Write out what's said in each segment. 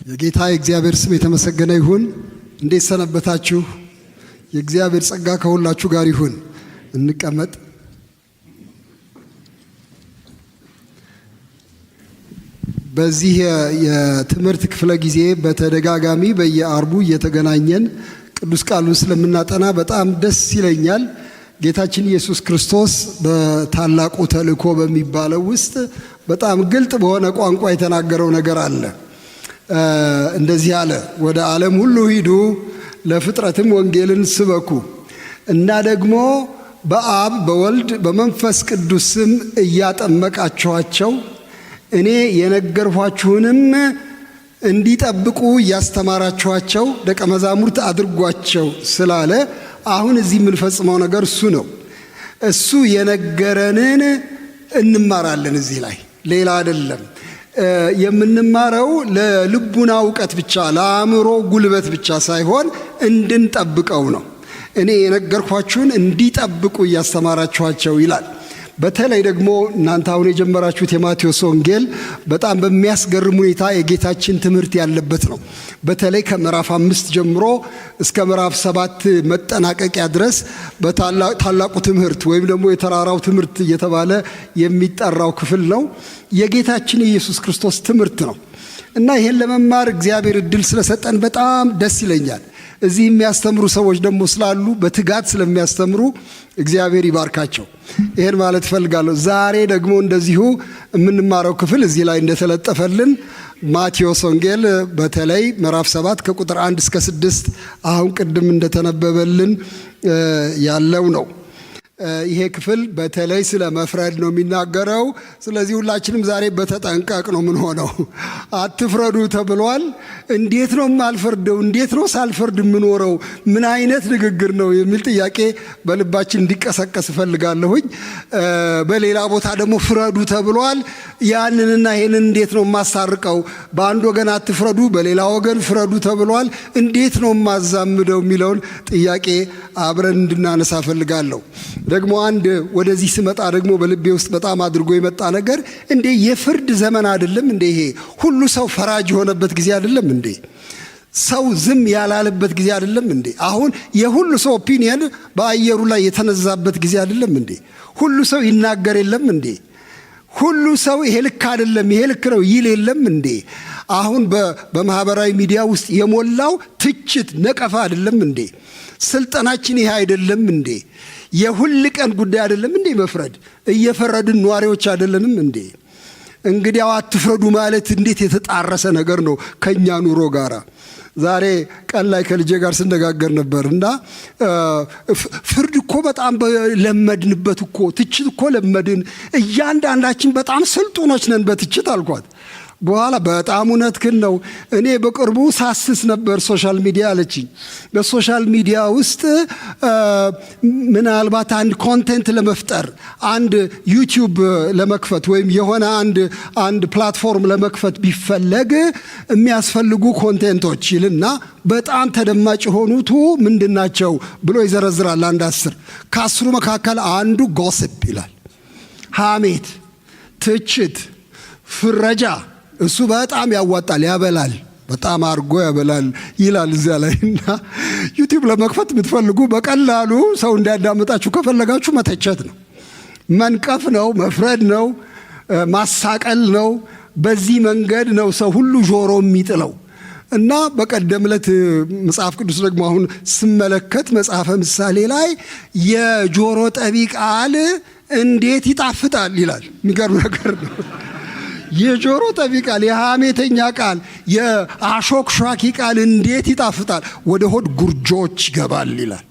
የጌታ የእግዚአብሔር ስም የተመሰገነ ይሁን። እንዴት ሰነበታችሁ? የእግዚአብሔር ጸጋ ከሁላችሁ ጋር ይሁን። እንቀመጥ። በዚህ የትምህርት ክፍለ ጊዜ በተደጋጋሚ በየአርቡ እየተገናኘን ቅዱስ ቃሉን ስለምናጠና በጣም ደስ ይለኛል። ጌታችን ኢየሱስ ክርስቶስ በታላቁ ተልእኮ በሚባለው ውስጥ በጣም ግልጥ በሆነ ቋንቋ የተናገረው ነገር አለ። እንደዚህ አለ፣ ወደ ዓለም ሁሉ ሂዱ፣ ለፍጥረትም ወንጌልን ስበኩ እና ደግሞ በአብ በወልድ በመንፈስ ቅዱስ ስም እያጠመቃችኋቸው እኔ የነገርኋችሁንም እንዲጠብቁ እያስተማራችኋቸው ደቀ መዛሙርት አድርጓቸው ስላለ አሁን እዚህ የምንፈጽመው ነገር እሱ ነው። እሱ የነገረንን እንማራለን እዚህ ላይ፣ ሌላ አይደለም። የምንማረው ለልቡና እውቀት ብቻ ለአእምሮ ጉልበት ብቻ ሳይሆን እንድንጠብቀው ነው። እኔ የነገርኳችሁን እንዲጠብቁ እያስተማራችኋቸው ይላል። በተለይ ደግሞ እናንተ አሁን የጀመራችሁት የማቴዎስ ወንጌል በጣም በሚያስገርም ሁኔታ የጌታችን ትምህርት ያለበት ነው። በተለይ ከምዕራፍ 5 ጀምሮ እስከ ምዕራፍ 7 መጠናቀቂያ ድረስ በታላቁ ትምህርት ወይም ደግሞ የተራራው ትምህርት እየተባለ የሚጠራው ክፍል ነው። የጌታችን የኢየሱስ ክርስቶስ ትምህርት ነው እና ይሄን ለመማር እግዚአብሔር እድል ስለሰጠን በጣም ደስ ይለኛል። እዚህ የሚያስተምሩ ሰዎች ደግሞ ስላሉ በትጋት ስለሚያስተምሩ እግዚአብሔር ይባርካቸው። ይሄን ማለት እፈልጋለሁ። ዛሬ ደግሞ እንደዚሁ የምንማረው ክፍል እዚህ ላይ እንደተለጠፈልን ማቴዎስ ወንጌል በተለይ ምዕራፍ 7 ከቁጥር 1 እስከ 6 አሁን ቅድም እንደተነበበልን ያለው ነው። ይሄ ክፍል በተለይ ስለ መፍረድ ነው የሚናገረው። ስለዚህ ሁላችንም ዛሬ በተጠንቀቅ ነው የምንሆነው። አትፍረዱ ተብሏል። እንዴት ነው የማልፈርደው? እንዴት ነው ሳልፈርድ የምኖረው? ምን አይነት ንግግር ነው የሚል ጥያቄ በልባችን እንዲቀሰቀስ እፈልጋለሁኝ። በሌላ ቦታ ደግሞ ፍረዱ ተብሏል። ያንንና ይሄንን እንዴት ነው የማስታርቀው? በአንድ ወገን አትፍረዱ፣ በሌላ ወገን ፍረዱ ተብሏል። እንዴት ነው የማዛምደው የሚለውን ጥያቄ አብረን እንድናነሳ እፈልጋለሁ። ደግሞ አንድ ወደዚህ ስመጣ ደግሞ በልቤ ውስጥ በጣም አድርጎ የመጣ ነገር፣ እንዴ የፍርድ ዘመን አይደለም እንዴ? ይሄ ሁሉ ሰው ፈራጅ የሆነበት ጊዜ አይደለም እንዴ? ሰው ዝም ያላለበት ጊዜ አይደለም እንዴ? አሁን የሁሉ ሰው opinion በአየሩ ላይ የተነዛበት ጊዜ አይደለም እንዴ? ሁሉ ሰው ይናገር የለም እንዴ? ሁሉ ሰው ይሄ ልክ አይደለም ይሄ ልክ ነው ይል የለም እንዴ? አሁን በማህበራዊ ሚዲያ ውስጥ የሞላው ትችት ነቀፋ አይደለም እንዴ? ስልጠናችን ይሄ አይደለም እንዴ? የሁል ቀን ጉዳይ አይደለም እንዴ? መፍረድ እየፈረድን ነዋሪዎች አይደለንም እንዴ? እንግዲያው አትፍረዱ ማለት እንዴት የተጣረሰ ነገር ነው ከኛ ኑሮ ጋራ። ዛሬ ቀን ላይ ከልጄ ጋር ስነጋገር ነበር እና ፍርድ እኮ በጣም ለመድንበት እኮ፣ ትችት እኮ ለመድን፣ እያንዳንዳችን በጣም ስልጡኖች ነን በትችት አልኳት። በኋላ በጣም እውነትህን ነው፣ እኔ በቅርቡ ሳስስ ነበር social media አለችኝ። በ social media ውስጥ ምናልባት አንድ content ለመፍጠር አንድ ዩቲዩብ ለመክፈት ወይም የሆነ አንድ platform ለመክፈት ቢፈለግ የሚያስፈልጉ content ኦች ይልና በጣም ተደማጭ የሆኑቱ ምንድናቸው ብሎ ይዘረዝራል። አንድ 10 ከአስሩ መካከል አንዱ gossip ይላል። ሐሜት፣ ትችት፣ ፍረጃ፣ እሱ በጣም ያዋጣል፣ ያበላል፣ በጣም አርጎ ያበላል ይላል እዚያ ላይ። እና ዩቲዩብ ለመክፈት የምትፈልጉ በቀላሉ ሰው እንዲያዳምጣችሁ ከፈለጋችሁ መተቸት ነው፣ መንቀፍ ነው፣ መፍረድ ነው፣ ማሳቀል ነው። በዚህ መንገድ ነው ሰው ሁሉ ጆሮ የሚጥለው። እና በቀደም ዕለት መጽሐፍ ቅዱስ ደግሞ አሁን ስመለከት መጽሐፈ ምሳሌ ላይ የጆሮ ጠቢ ቃል እንዴት ይጣፍጣል ይላል። የሚገርም ነገር ነው። የጆሮ ጠቢ ቃል፣ የሐሜተኛ ቃል፣ የአሾክሿኪ ቃል እንዴት ይጣፍጣል፣ ወደ ሆድ ጉርጆች ይገባል ይላል።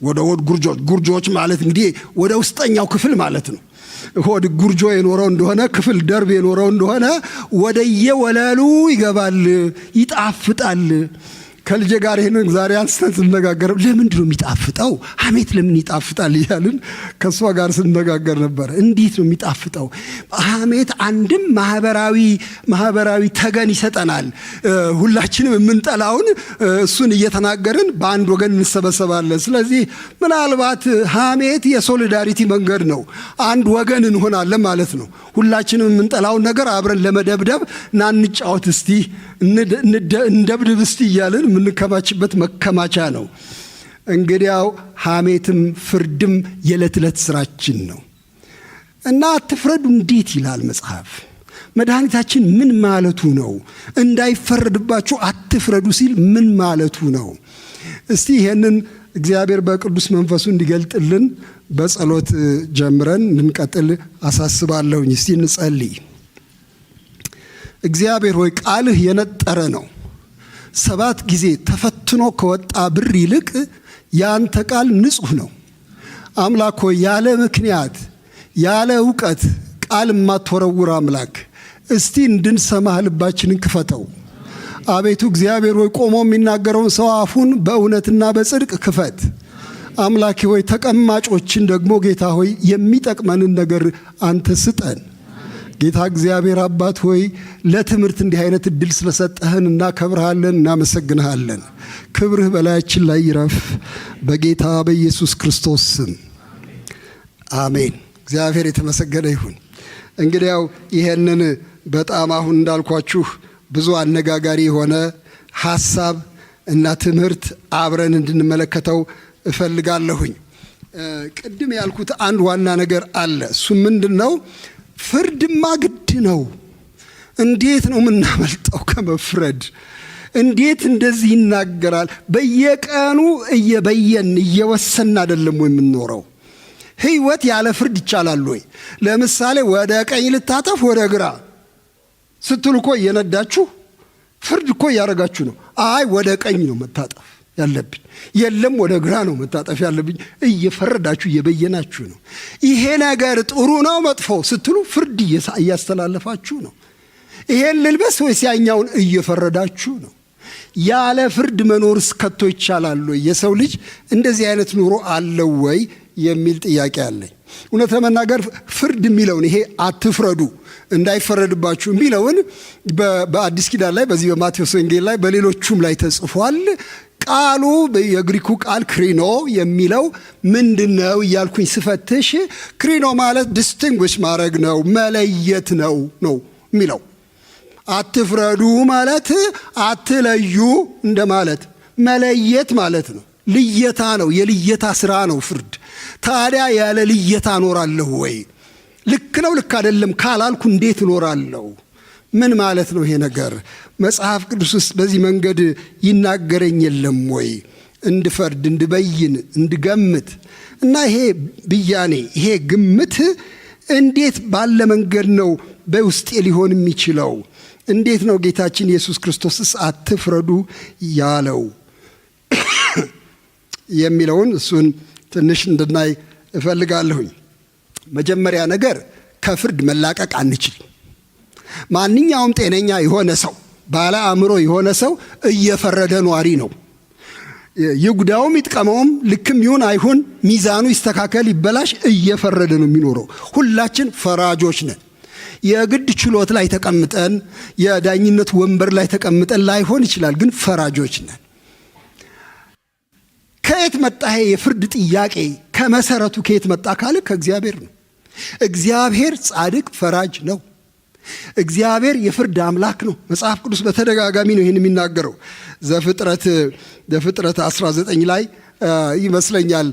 ወደ ሆድ ጉርጆች፣ ጉርጆች ማለት እንግዲህ ወደ ውስጠኛው ክፍል ማለት ነው። ሆድ ጉርጆ የኖረው እንደሆነ ክፍል ደርብ የኖረው እንደሆነ ወደየወለሉ ይገባል፣ ይጣፍጣል። ከልጄ ጋር ይህንን ዛሬ አንስተን ስንነጋገር ለምንድን ነው የሚጣፍጠው ሐሜት ለምን ይጣፍጣል እያልን ከእሷ ጋር ስንነጋገር ነበር። እንዴት ነው የሚጣፍጠው ሐሜት? አንድም ማህበራዊ ተገን ይሰጠናል። ሁላችንም የምንጠላውን እሱን እየተናገርን በአንድ ወገን እንሰበሰባለን። ስለዚህ ምናልባት ሐሜት የ solidarity መንገድ ነው። አንድ ወገን እንሆናለን ማለት ነው። ሁላችንም የምንጠላውን ነገር አብረን ለመደብደብ ና እንጫወት እስቲ፣ እንደብድብ እስቲ እያልን የምንከማችበት መከማቻ ነው። እንግዲያው ሐሜትም ፍርድም የዕለት ዕለት ስራችን ነው እና አትፍረዱ እንዴት ይላል መጽሐፍ? መድኃኒታችን ምን ማለቱ ነው? እንዳይፈረድባችሁ አትፍረዱ ሲል ምን ማለቱ ነው? እስቲ ይሄንን እግዚአብሔር በቅዱስ መንፈሱ እንዲገልጥልን በጸሎት ጀምረን እንድንቀጥል አሳስባለሁኝ። እስቲ እንጸልይ። እግዚአብሔር ሆይ፣ ቃልህ የነጠረ ነው። 7 ጊዜ ተፈትኖ ከወጣ ብር ይልቅ ያንተ ቃል ንጹሕ ነው። አምላክ ሆይ፣ ያለ ምክንያት ያለ እውቀት ቃል የማትወረውር አምላክ፣ እስቲ እንድንሰማህ ልባችንን ክፈተው። አቤቱ እግዚአብሔር ሆይ፣ ቆሞ የሚናገረውን ሰው አፉን በእውነትና በጽድቅ ክፈት። አምላኬ ሆይ፣ ተቀማጮችን ደግሞ ጌታ ሆይ የሚጠቅመንን ነገር አንተ ስጠን። ጌታ እግዚአብሔር አባት ሆይ፣ ለትምህርት እንዲህ አይነት እድል ስለሰጠህን እናከብርሃለን፣ እናመሰግንሃለን። ክብርህ በላያችን ላይ ይረፍ፣ በጌታ በኢየሱስ ክርስቶስ ስም አሜን። እግዚአብሔር የተመሰገነ ይሁን። እንግዲያው ይሄንን በጣም አሁን እንዳልኳችሁ ብዙ አነጋጋሪ የሆነ ሐሳብ እና ትምህርት አብረን እንድንመለከተው እፈልጋለሁኝ። ቅድም ያልኩት አንድ ዋና ነገር አለ። እሱ ምንድን ነው? ፍርድማ ግድ ነው። እንዴት ነው የምናመልጠው ከመፍረድ? እንዴት እንደዚህ ይናገራል? በየቀኑ እየበየን እየወሰን አይደለም ወይ የምንኖረው? ህይወት ያለ ፍርድ ይቻላል ወይ? ለምሳሌ ወደ ቀኝ ልታጠፍ ወደ ግራ ስትሉ እኮ እየነዳችሁ ፍርድ እኮ እያደረጋችሁ ነው። አይ ወደ ቀኝ ነው መታጠፍ ያለብኝ፣ የለም ወደ ግራ ነው መታጠፍ ያለብኝ፣ እየፈረዳችሁ እየበየናችሁ ነው። ይሄ ነገር ጥሩ ነው መጥፎ ስትሉ ፍርድ እያስተላለፋችሁ ነው። ይሄን ልልበስ ወይስ ያኛውን እየፈረዳችሁ ነው። ያለ ፍርድ መኖርስ ከቶ ይቻላል ወይ? የሰው ልጅ እንደዚህ አይነት ኑሮ አለው ወይ የሚል ጥያቄ አለኝ። እውነት ለመናገር ፍርድ የሚለውን ይሄ አትፍረዱ እንዳይፈረድባችሁ የሚለውን በአዲስ ኪዳን ላይ፣ በዚህ በማቴዎስ ወንጌል ላይ፣ በሌሎቹም ላይ ተጽፏል። ቃሉ የግሪኩ ቃል ክሪኖ የሚለው ምንድነው እያልኩኝ ስፈትሽ፣ ክሪኖ ማለት distinguish ማድረግ ነው፣ መለየት ነው ነው የሚለው። አትፍረዱ ማለት አትለዩ እንደማለት፣ መለየት ማለት ነው። ልየታ ነው፣ የልየታ ስራ ነው ፍርድ። ታዲያ ያለ ልየታ እኖራለሁ ወይ? ልክ ነው ልክ አይደለም ካላልኩ እንዴት እኖራለሁ? ምን ማለት ነው ይሄ ነገር? መጽሐፍ ቅዱስ ውስጥ በዚህ መንገድ ይናገረኝ የለም ወይ? እንድፈርድ፣ እንድበይን፣ እንድገምት። እና ይሄ ብያኔ፣ ይሄ ግምት እንዴት ባለ መንገድ ነው በውስጤ ሊሆን የሚችለው? እንዴት ነው ጌታችን ኢየሱስ ክርስቶስስ አትፍረዱ ያለው የሚለውን እሱን ትንሽ እንድናይ እፈልጋለሁኝ። መጀመሪያ ነገር ከፍርድ መላቀቅ አንችልም። ማንኛውም ጤነኛ የሆነ ሰው፣ ባለ አእምሮ የሆነ ሰው እየፈረደ ኗሪ ነው። ይጉዳውም ይጥቀመውም፣ ልክም ይሁን አይሁን፣ ሚዛኑ ይስተካከል ይበላሽ፣ እየፈረደ ነው የሚኖረው። ሁላችን ፈራጆች ነን። የግድ ችሎት ላይ ተቀምጠን፣ የዳኝነት ወንበር ላይ ተቀምጠን ላይሆን ይችላል፣ ግን ፈራጆች ነን። ከየት መጣ ይሄ የፍርድ ጥያቄ? ከመሰረቱ ከየት መጣ ካለ ከእግዚአብሔር ነው። እግዚአብሔር ጻድቅ ፈራጅ ነው። እግዚአብሔር የፍርድ አምላክ ነው። መጽሐፍ ቅዱስ በተደጋጋሚ ነው ይህን የሚናገረው። ዘፍጥረት 19 ላይ ይመስለኛል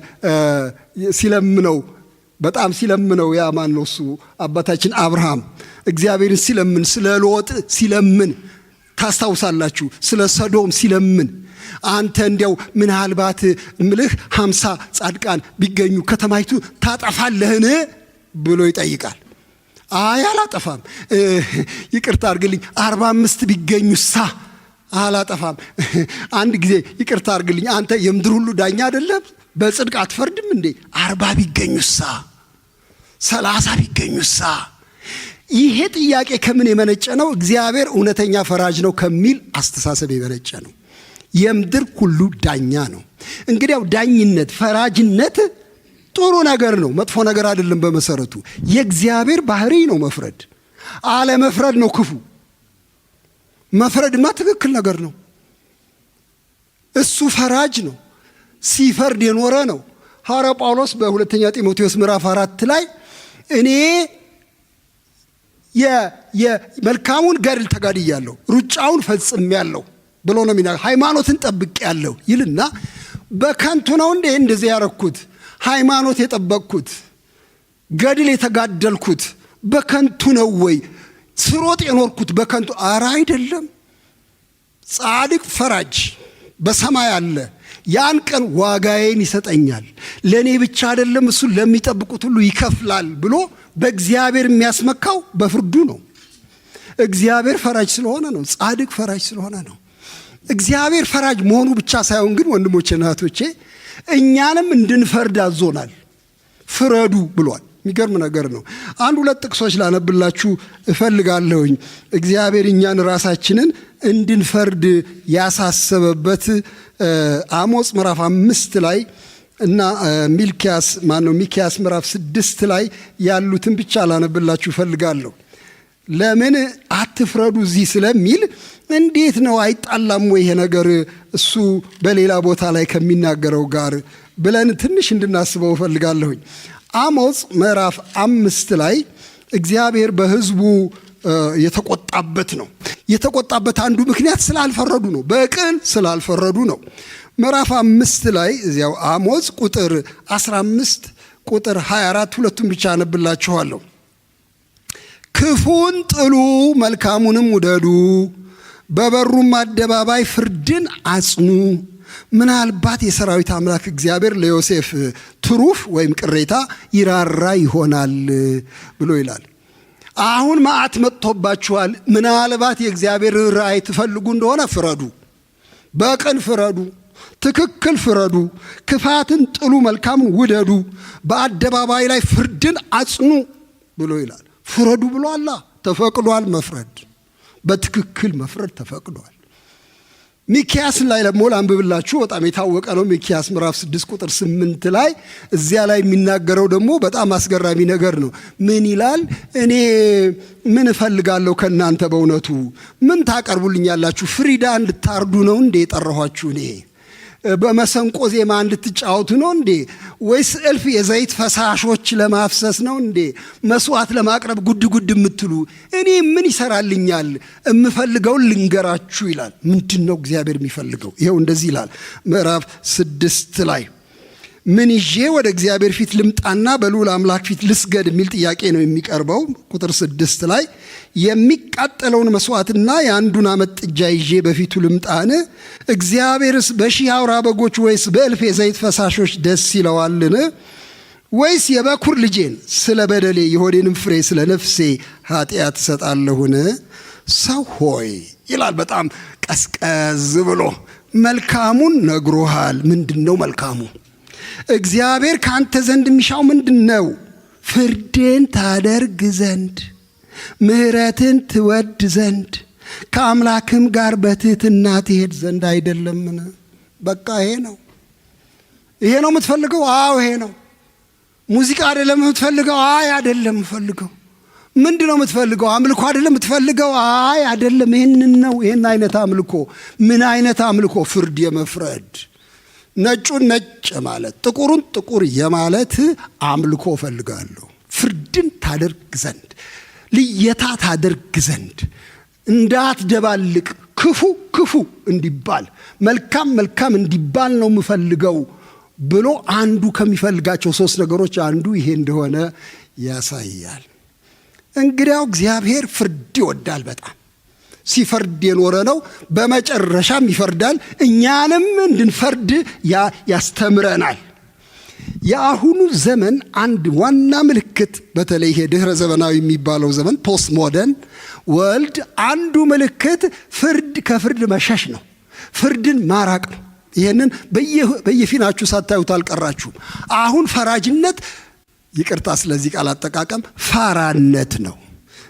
ሲለምነው፣ በጣም ሲለምነው፣ ያ ማን ነው እሱ፣ አባታችን አብርሃም እግዚአብሔርን ሲለምን፣ ስለ ሎጥ ሲለምን ታስታውሳላችሁ። ስለ ሰዶም ሲለምን፣ አንተ እንዲያው ምናልባት እምልህ 50 ጻድቃን ቢገኙ ከተማይቱ ታጠፋለህን ብሎ ይጠይቃል። አይ አላጠፋም፣ ይቅርታ አድርግልኝ፣ 45 ቢገኙሳ አላጠፋም። አንድ ጊዜ ይቅርታ አድርግልኝ፣ አንተ የምድር ሁሉ ዳኛ አይደለም? በጽድቅ አትፈርድም እንዴ? 40 ቢገኙሳ፣ 30 ቢገኙሳ? ይሄ ጥያቄ ከምን የመነጨ ነው? እግዚአብሔር እውነተኛ ፈራጅ ነው ከሚል አስተሳሰብ የመነጨ ነው። የምድር ሁሉ ዳኛ ነው። እንግዲያው ዳኝነት፣ ፈራጅነት ጥሩ ነገር ነው፣ መጥፎ ነገር አይደለም። በመሰረቱ የእግዚአብሔር ባህሪ ነው መፍረድ። አለመፍረድ ነው ክፉ። መፍረድማ ትክክል ነገር ነው። እሱ ፈራጅ ነው፣ ሲፈርድ የኖረ ነው። ሐዋርያው ጳውሎስ በሁለተኛ ጢሞቴዎስ ምዕራፍ 4 ላይ እኔ የመልካሙን ገድል ተጋድያለሁ፣ ሩጫውን ፈጽሜያለሁ ብሎ ነው የሚናገር። ሃይማኖትን ጠብቄያለሁ ይልና በከንቱ ነው እንዴ እንደዚህ ያረኩት? ሃይማኖት የጠበቅኩት፣ ገድል የተጋደልኩት በከንቱ ነው ወይ? ስሮጥ የኖርኩት በከንቱ? ኧረ አይደለም። ጻድቅ ፈራጅ በሰማይ አለ። ያን ቀን ዋጋዬን ይሰጠኛል። ለእኔ ብቻ አይደለም፣ እሱ ለሚጠብቁት ሁሉ ይከፍላል ብሎ በእግዚአብሔር የሚያስመካው በፍርዱ ነው። እግዚአብሔር ፈራጅ ስለሆነ ነው። ጻድቅ ፈራጅ ስለሆነ ነው። እግዚአብሔር ፈራጅ መሆኑ ብቻ ሳይሆን ግን ወንድሞቼና እህቶቼ እኛንም እንድንፈርድ አዞናል። ፍረዱ ብሏል። የሚገርም ነገር ነው። አንድ ሁለት ጥቅሶች ላነብላችሁ እፈልጋለሁኝ። እግዚአብሔር እኛን ራሳችንን እንድንፈርድ ያሳሰበበት አሞጽ ምዕራፍ 5 ላይ እና ሚልኪያስ ማነው ሚኪያስ ምዕራፍ 6 ላይ ያሉትን ብቻ ላነብላችሁ እፈልጋለሁ። ለምን አትፍረዱ እዚህ ስለሚል እንዴት ነው አይጣላም ወይ ይሄ ነገር እሱ በሌላ ቦታ ላይ ከሚናገረው ጋር ብለን ትንሽ እንድናስበው እፈልጋለሁኝ። አሞጽ ምዕራፍ 5 ላይ እግዚአብሔር በሕዝቡ የተቆጣበት ነው። የተቆጣበት አንዱ ምክንያት ስላልፈረዱ ነው። በቅን ስላልፈረዱ ነው። ምዕራፍ 5 ላይ እዚያው አሞጽ ቁጥር 15 ቁጥር 24 ሁለቱን ብቻ አነብላችኋለሁ። ክፉን ጥሉ መልካሙንም ውደዱ፣ በበሩም አደባባይ ፍርድን አጽኑ። ምናልባት የሰራዊት አምላክ እግዚአብሔር ለዮሴፍ ትሩፍ ወይም ቅሬታ ይራራ ይሆናል ብሎ ይላል። አሁን መዓት መጥቶባችኋል። ምናልባት የእግዚአብሔር ራእይ ትፈልጉ እንደሆነ ፍረዱ፣ በቅን ፍረዱ፣ ትክክል ፍረዱ፣ ክፋትን ጥሉ መልካሙን ውደዱ፣ በአደባባይ ላይ ፍርድን አጽኑ ብሎ ይላል። ፍረዱ ብሏላ። ተፈቅዷል መፍረድ፣ በትክክል መፍረድ ተፈቅዷል። ሚኪያስ ላይ ደግሞ ላንብብላችሁ፣ በጣም የታወቀ ነው። ሚኪያስ ምዕራፍ 6 ቁጥር 8 ላይ እዚያ ላይ የሚናገረው ደግሞ በጣም አስገራሚ ነገር ነው። ምን ይላል? እኔ ምን እፈልጋለሁ ከእናንተ? በእውነቱ ምን ታቀርቡልኛላችሁ? ፍሪዳ እንድታርዱ ነው እንዴ የጠራኋችሁ? እኔ በመሰንቆ ዜማ እንድትጫወቱ ነው እንዴ? ወይስ እልፍ የዘይት ፈሳሾች ለማፍሰስ ነው እንዴ? መስዋዕት ለማቅረብ ጉድ ጉድ የምትሉ እኔ ምን ይሰራልኛል? እምፈልገውን ልንገራችሁ ይላል። ምንድን ነው እግዚአብሔር የሚፈልገው? ይኸው እንደዚህ ይላል ምዕራፍ 6 ላይ ምን ይዤ ወደ እግዚአብሔር ፊት ልምጣና በልዑል አምላክ ፊት ልስገድ የሚል ጥያቄ ነው የሚቀርበው። ቁጥር 6 ላይ የሚቃጠለውን መስዋዕትና የአንዱን ዓመት ጥጃ ይዤ በፊቱ ልምጣን? እግዚአብሔርስ በሺህ አውራ በጎች ወይስ በእልፍ የዘይት ፈሳሾች ደስ ይለዋልን? ወይስ የበኩር ልጄን ስለ በደሌ የሆዴንም ፍሬ ስለ ነፍሴ ኃጢአት እሰጣለሁን? ሰው ሆይ ይላል በጣም ቀዝቀዝ ብሎ መልካሙን ነግሮሃል። ምንድነው መልካሙ? እግዚአብሔር ካንተ ዘንድ የሚሻው ምንድነው? ፍርድን ታደርግ ዘንድ፣ ምሕረትን ትወድ ዘንድ፣ ከአምላክም ጋር በትህትና ትሄድ ዘንድ አይደለምን? በቃ ይሄ ነው። ይሄ ነው የምትፈልገው? አዎ ይሄ ነው። ሙዚቃ አይደለም የምትፈልገው? አይ አይደለም የምፈልገው። ምንድነው የምትፈልገው? አምልኮ አይደለም የምትፈልገው? አይ አይደለም፣ ይሄንን ነው። ይሄን አይነት አምልኮ። ምን አይነት አምልኮ? ፍርድ የመፍረድ፣ ነጩን ነጭ የማለት፣ ጥቁሩን ጥቁር የማለት አምልኮ እፈልጋለሁ። ፍርድን ታደርግ ዘንድ፣ ልየታ ታደርግ ዘንድ፣ እንዳትደባልቅ፣ ክፉ ክፉ እንዲባል፣ መልካም መልካም እንዲባል ነው የምፈልገው ብሎ አንዱ ከሚፈልጋቸው 3 ነገሮች አንዱ ይሄ እንደሆነ ያሳያል። እንግዲያው እግዚአብሔር ፍርድ ይወዳል። በጣም ሲፈርድ የኖረ ነው። በመጨረሻም ይፈርዳል። እኛንም እንድንፈርድ ያስተምረናል። የአሁኑ ዘመን አንድ ዋና ምልክት፣ በተለይ ይሄ ድህረ ዘመናዊ የሚባለው ዘመን post modern world፣ አንዱ ምልክት ፍርድ ከፍርድ መሸሽ ነው። ፍርድን ማራቅ ነው። ይሄንን በየፊናችሁ ሳታዩት አልቀራችሁም። አሁን ፈራጅነት፣ ይቅርታ ስለዚህ ቃል አጠቃቀም፣ ፋራነት ነው።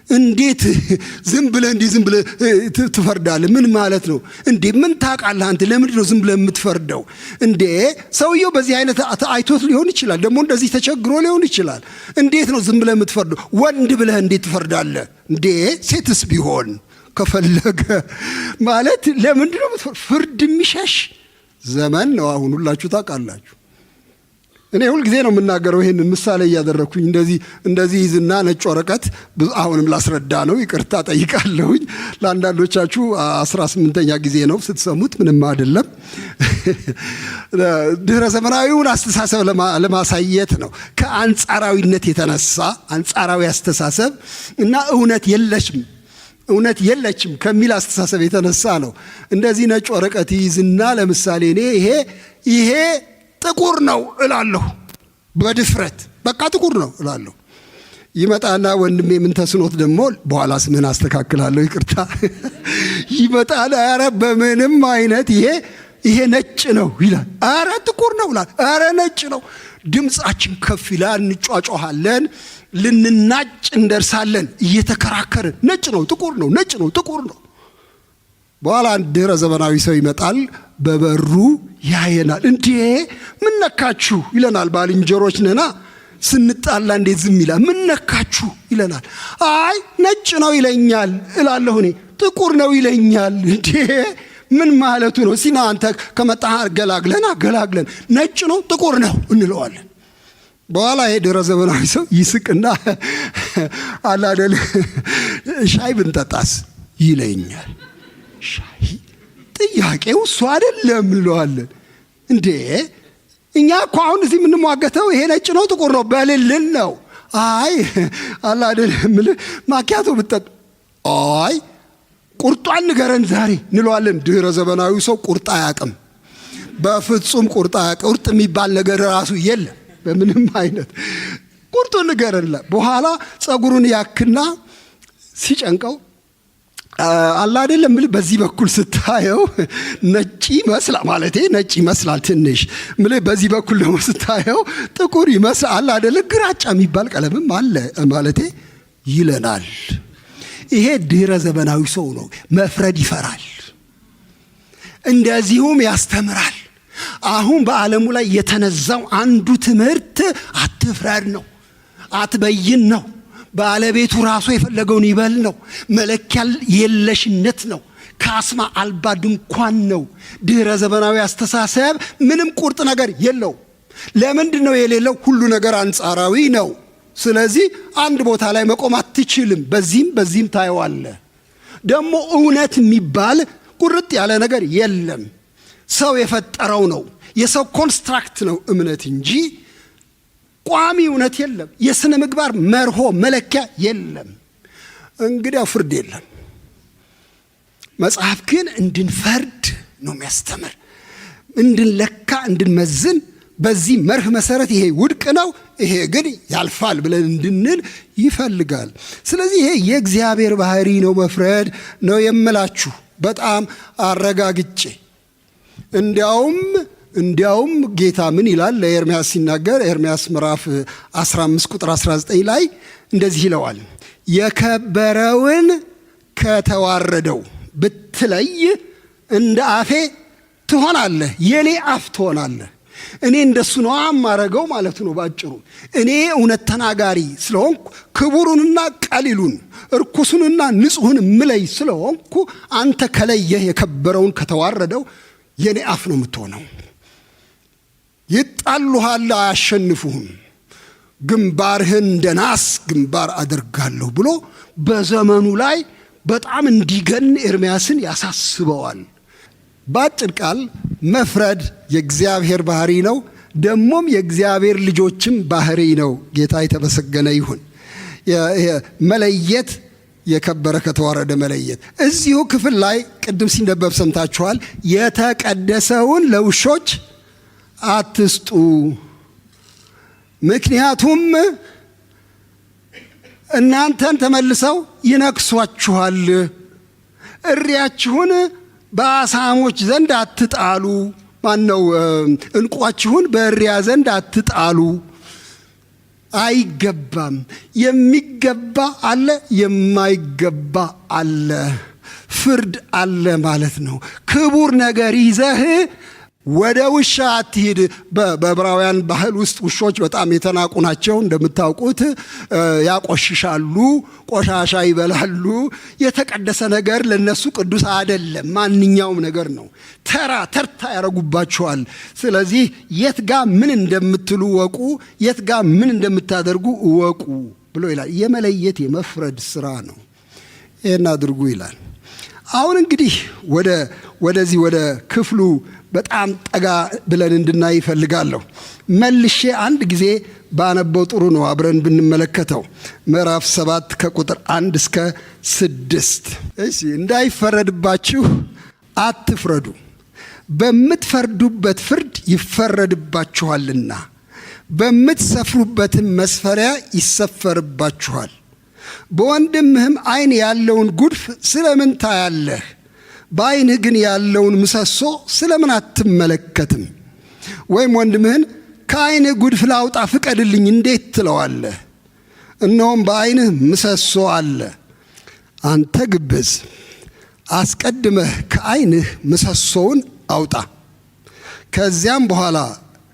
እንዴት ዝም ብለህ እንዲህ ዝም ብለህ ትፈርዳለህ? ምን ማለት ነው እንዴ? ምን ታውቃለህ አንተ? ለምንድን ነው ዝም ብለህ የምትፈርደው እንዴ? ሰውየው በዚህ አይነት አይቶት ሊሆን ይችላል፣ ደግሞ እንደዚህ ተቸግሮ ሊሆን ይችላል። እንዴት ነው ዝም ብለህ የምትፈርደው? ወንድ ብለህ እንዴት ትፈርዳለህ እንዴ? ሴትስ ቢሆን ከፈለገ ማለት ለምንድን ነው ፍርድ የሚሸሽ ዘመን ነው አሁን። ሁላችሁ ታውቃላችሁ። እኔ ሁል ጊዜ ነው የምናገረው ይሄንን ምሳሌ እያደረግኩኝ እንደዚህ እንደዚህ ይዝና ነጭ ወረቀት፣ አሁንም ላስረዳ ነው፣ ይቅርታ ጠይቃለሁኝ። ለአንዳንዶቻችሁ 18ኛ ጊዜ ነው ስትሰሙት፣ ምንም አይደለም። ድህረ ዘመናዊውን አስተሳሰብ ለማሳየት ነው። ከአንጻራዊነት የተነሳ አንጻራዊ አስተሳሰብ እና እውነት የለሽም እውነት የለችም ከሚል አስተሳሰብ የተነሳ ነው። እንደዚህ ነጭ ወረቀት ይይዝና ለምሳሌ እኔ ይሄ ጥቁር ነው እላለሁ በድፍረት፣ በቃ ጥቁር ነው እላለሁ። ይመጣና ወንድሜ ምን ተስኖት ደግሞ በኋላ ስምህን አስተካክላለሁ ይቅርታ። ይመጣና ኧረ በምንም አይነት ይሄ ነጭ ነው ይላል። ኧረ ጥቁር ነው ይላል። ኧረ ነጭ ነው። ድምፃችን ከፍ ይላል፣ እንጯጯሃለን፣ ልንናጭ እንደርሳለን እየተከራከርን፣ ነጭ ነው ጥቁር ነው፣ ነጭ ነው ጥቁር ነው። በኋላ አንድ ድህረ ዘመናዊ ሰው ይመጣል፣ በበሩ ያየናል። እንዴ ምን ነካችሁ ይለናል። ባልንጀሮች ነና ስንጣላ እንዴት ዝም ይላል? ምን ነካችሁ ይለናል። አይ ነጭ ነው ይለኛል እላለሁ እኔ፣ ጥቁር ነው ይለኛል። እንዴ ምን ማለቱ ነው? ሲና አንተ ከመጣህ አገላግለን አገላግለን፣ ነጭ ነው ጥቁር ነው እንለዋለን። በኋላ ይሄ ድህረ ዘመናዊ ሰው ይስቅና አለ አይደል ሻይ ብንጠጣስ ይለኛል። ሻይ ጥያቄው እሱ አይደለም እንለዋለን። እንዴ እኛ እኮ አሁን እዚህ የምንሟገተው ይሄ ነጭ ነው ጥቁር ነው በልልን ነው። አይ አለ አይደል የምልህ ማኪያቶ ብትጠጥ፣ አይ ቁርጧን ንገረን ዛሬ እንለዋለን። ድህረ ዘመናዊው ሰው ቁርጥ አያውቅም፣ በፍጹም ቁርጥ አያውቅም። ቁርጥ የሚባል ነገር ራሱ የለም በምንም አይነት። ቁርጡን ንገረን። በኋላ ጸጉሩን ያክና ሲጨንቀው አለ አይደለም የምልህ በዚህ በኩል ስታየው ነጭ ይመስላል፣ ማለቴ ነጭ ይመስላል ትንሽ የምልህ፣ በዚህ በኩል ደግሞ ስታየው ጥቁር ይመስላል፣ አለ አይደለ ግራጫ የሚባል ቀለምም አለ ማለቴ ይለናል። ይሄ ድህረ ዘመናዊ ሰው ነው። መፍረድ ይፈራል፣ እንደዚሁም ያስተምራል። አሁን በዓለሙ ላይ የተነዛው አንዱ ትምህርት አትፍረድ ነው፣ አትበይን ነው፣ ባለቤቱ ራሱ የፈለገውን ይበል ነው፣ መለኪያ የለሽነት ነው፣ ካስማ አልባ ድንኳን ነው። ድህረ ዘመናዊ አስተሳሰብ ምንም ቁርጥ ነገር የለው። ለምንድን ነው የሌለው? ሁሉ ነገር አንጻራዊ ነው። ስለዚህ አንድ ቦታ ላይ መቆም አትችልም። በዚህም በዚህም ታየዋለህ። ደግሞ እውነት የሚባል ቁርጥ ያለ ነገር የለም። ሰው የፈጠረው ነው፣ የሰው construct ነው እምነት እንጂ ቋሚ እውነት የለም። የስነ ምግባር መርሆ መለኪያ የለም። እንግዲያው ፍርድ የለም። መጽሐፍ ግን እንድንፈርድ ነው የሚያስተምር፣ እንድንለካ፣ እንድንመዝን፣ በዚህ መርህ መሰረት ይሄ ውድቅ ነው ይሄ ግን ያልፋል ብለን እንድንል ይፈልጋል። ስለዚህ ይሄ የእግዚአብሔር ባህሪ ነው መፍረድ ነው የምላችሁ በጣም አረጋግጬ። እንዲያውም ጌታ ምን ይላል ለኤርምያስ ሲናገር፣ ኤርምያስ ምዕራፍ 15 ቁጥር 19 ላይ እንደዚህ ይለዋል፣ የከበረውን ከተዋረደው ብትለይ እንደ አፌ ትሆናለህ፣ የኔ አፍ ትሆናለህ። እኔ እንደሱ ነው የማረገው ማለት ነው ባጭሩ። እኔ እውነት ተናጋሪ ስለሆንኩ ክቡሩንና ቀሊሉን እርኩሱንና ንጹሑን ምለይ ስለሆንኩ አንተ ከለየህ የከበረውን ከተዋረደው የኔ አፍ ነው የምትሆነው። ይጣሉሃል፣ አያሸንፉህም፣ ግንባርህን እንደ ናስ ግንባር አደርጋለሁ ብሎ በዘመኑ ላይ በጣም እንዲገን ኤርምያስን ያሳስበዋል። በአጭር ቃል መፍረድ የእግዚአብሔር ባህሪ ነው፣ ደግሞም የእግዚአብሔር ልጆችም ባህሪ ነው። ጌታ የተመሰገነ ይሁን። መለየት፣ የከበረ ከተዋረደ መለየት። እዚሁ ክፍል ላይ ቅድም ሲነበብ ሰምታችኋል። የተቀደሰውን ለውሾች አትስጡ፣ ምክንያቱም እናንተን ተመልሰው ይነክሷችኋል። እሪያችሁን በአሳሞች ዘንድ አትጣሉ፣ ማነው እንቋችሁን በእሪያ ዘንድ አትጣሉ። አይገባም። የሚገባ አለ፣ የማይገባ አለ። ፍርድ አለ ማለት ነው። ክቡር ነገር ይዘህ ወደ ውሻ አትሂድ። በዕብራውያን ባህል ውስጥ ውሾች በጣም የተናቁ ናቸው። እንደምታውቁት ያቆሽሻሉ፣ ቆሻሻ ይበላሉ። የተቀደሰ ነገር ለነሱ ቅዱስ አይደለም፣ ማንኛውም ነገር ነው። ተራ ተርታ ያረጉባቸዋል። ስለዚህ የት ጋ ምን እንደምትሉ እወቁ፣ የት ጋ ምን እንደምታደርጉ እወቁ ብሎ ይላል። የመለየት የመፍረድ ስራ ነው። ይህን አድርጉ ይላል። አሁን እንግዲህ ወደዚህ ወደ ክፍሉ በጣም ጠጋ ብለን እንድናይ ይፈልጋለሁ። መልሼ አንድ ጊዜ ባነበው ጥሩ ነው፣ አብረን ብንመለከተው። ምዕራፍ 7 ከቁጥር 1 እስከ 6። እሺ፣ እንዳይፈረድባችሁ አትፍረዱ፣ በምትፈርዱበት ፍርድ ይፈረድባችኋልና፣ በምትሰፍሩበትም መስፈሪያ ይሰፈርባችኋል። በወንድምህም ዓይን ያለውን ጉድፍ ስለምን ታያለህ? በዓይንህ ግን ያለውን ምሰሶ ስለምን አትመለከትም? ወይም ወንድምህን ከዓይንህ ጉድፍ ላውጣ ፍቀድልኝ እንዴት ትለዋለህ? እነሆም በዓይንህ ምሰሶ አለ። አንተ ግብዝ፣ አስቀድመህ ከዓይንህ ምሰሶውን አውጣ፣ ከዚያም በኋላ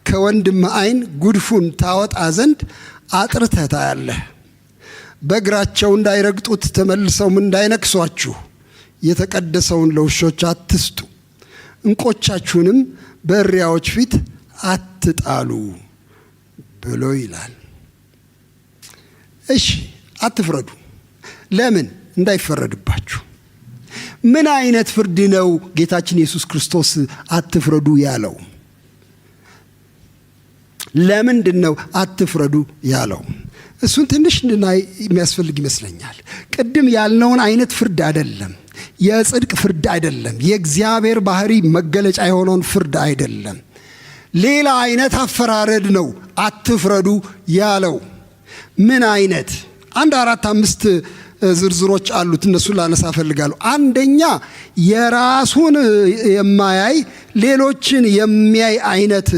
ከወንድምህ ዓይን ጉድፉን ታወጣ ዘንድ አጥርተህ ታያለህ። በእግራቸው እንዳይረግጡት ተመልሰውም እንዳይነክሷችሁ የተቀደሰውን ለውሾች አትስጡ፣ እንቆቻችሁንም በእሪያዎች ፊት አትጣሉ ብሎ ይላል። እሺ፣ አትፍረዱ። ለምን? እንዳይፈረድባችሁ። ምን አይነት ፍርድ ነው ጌታችን ኢየሱስ ክርስቶስ አትፍረዱ ያለው? ለምንድን ነው አትፍረዱ ያለው? እሱን ትንሽ እንድናይ የሚያስፈልግ ይመስለኛል። ቅድም ያልነውን አይነት ፍርድ አይደለም። የጽድቅ ፍርድ አይደለም። የእግዚአብሔር ባህሪ መገለጫ የሆነውን ፍርድ አይደለም። ሌላ አይነት አፈራረድ ነው አትፍረዱ ያለው። ምን አይነት? አንድ 4 5 ዝርዝሮች አሉት። እነሱን ላነሳ እፈልጋለሁ። አንደኛ የራሱን የማያይ ሌሎችን የሚያይ አይነት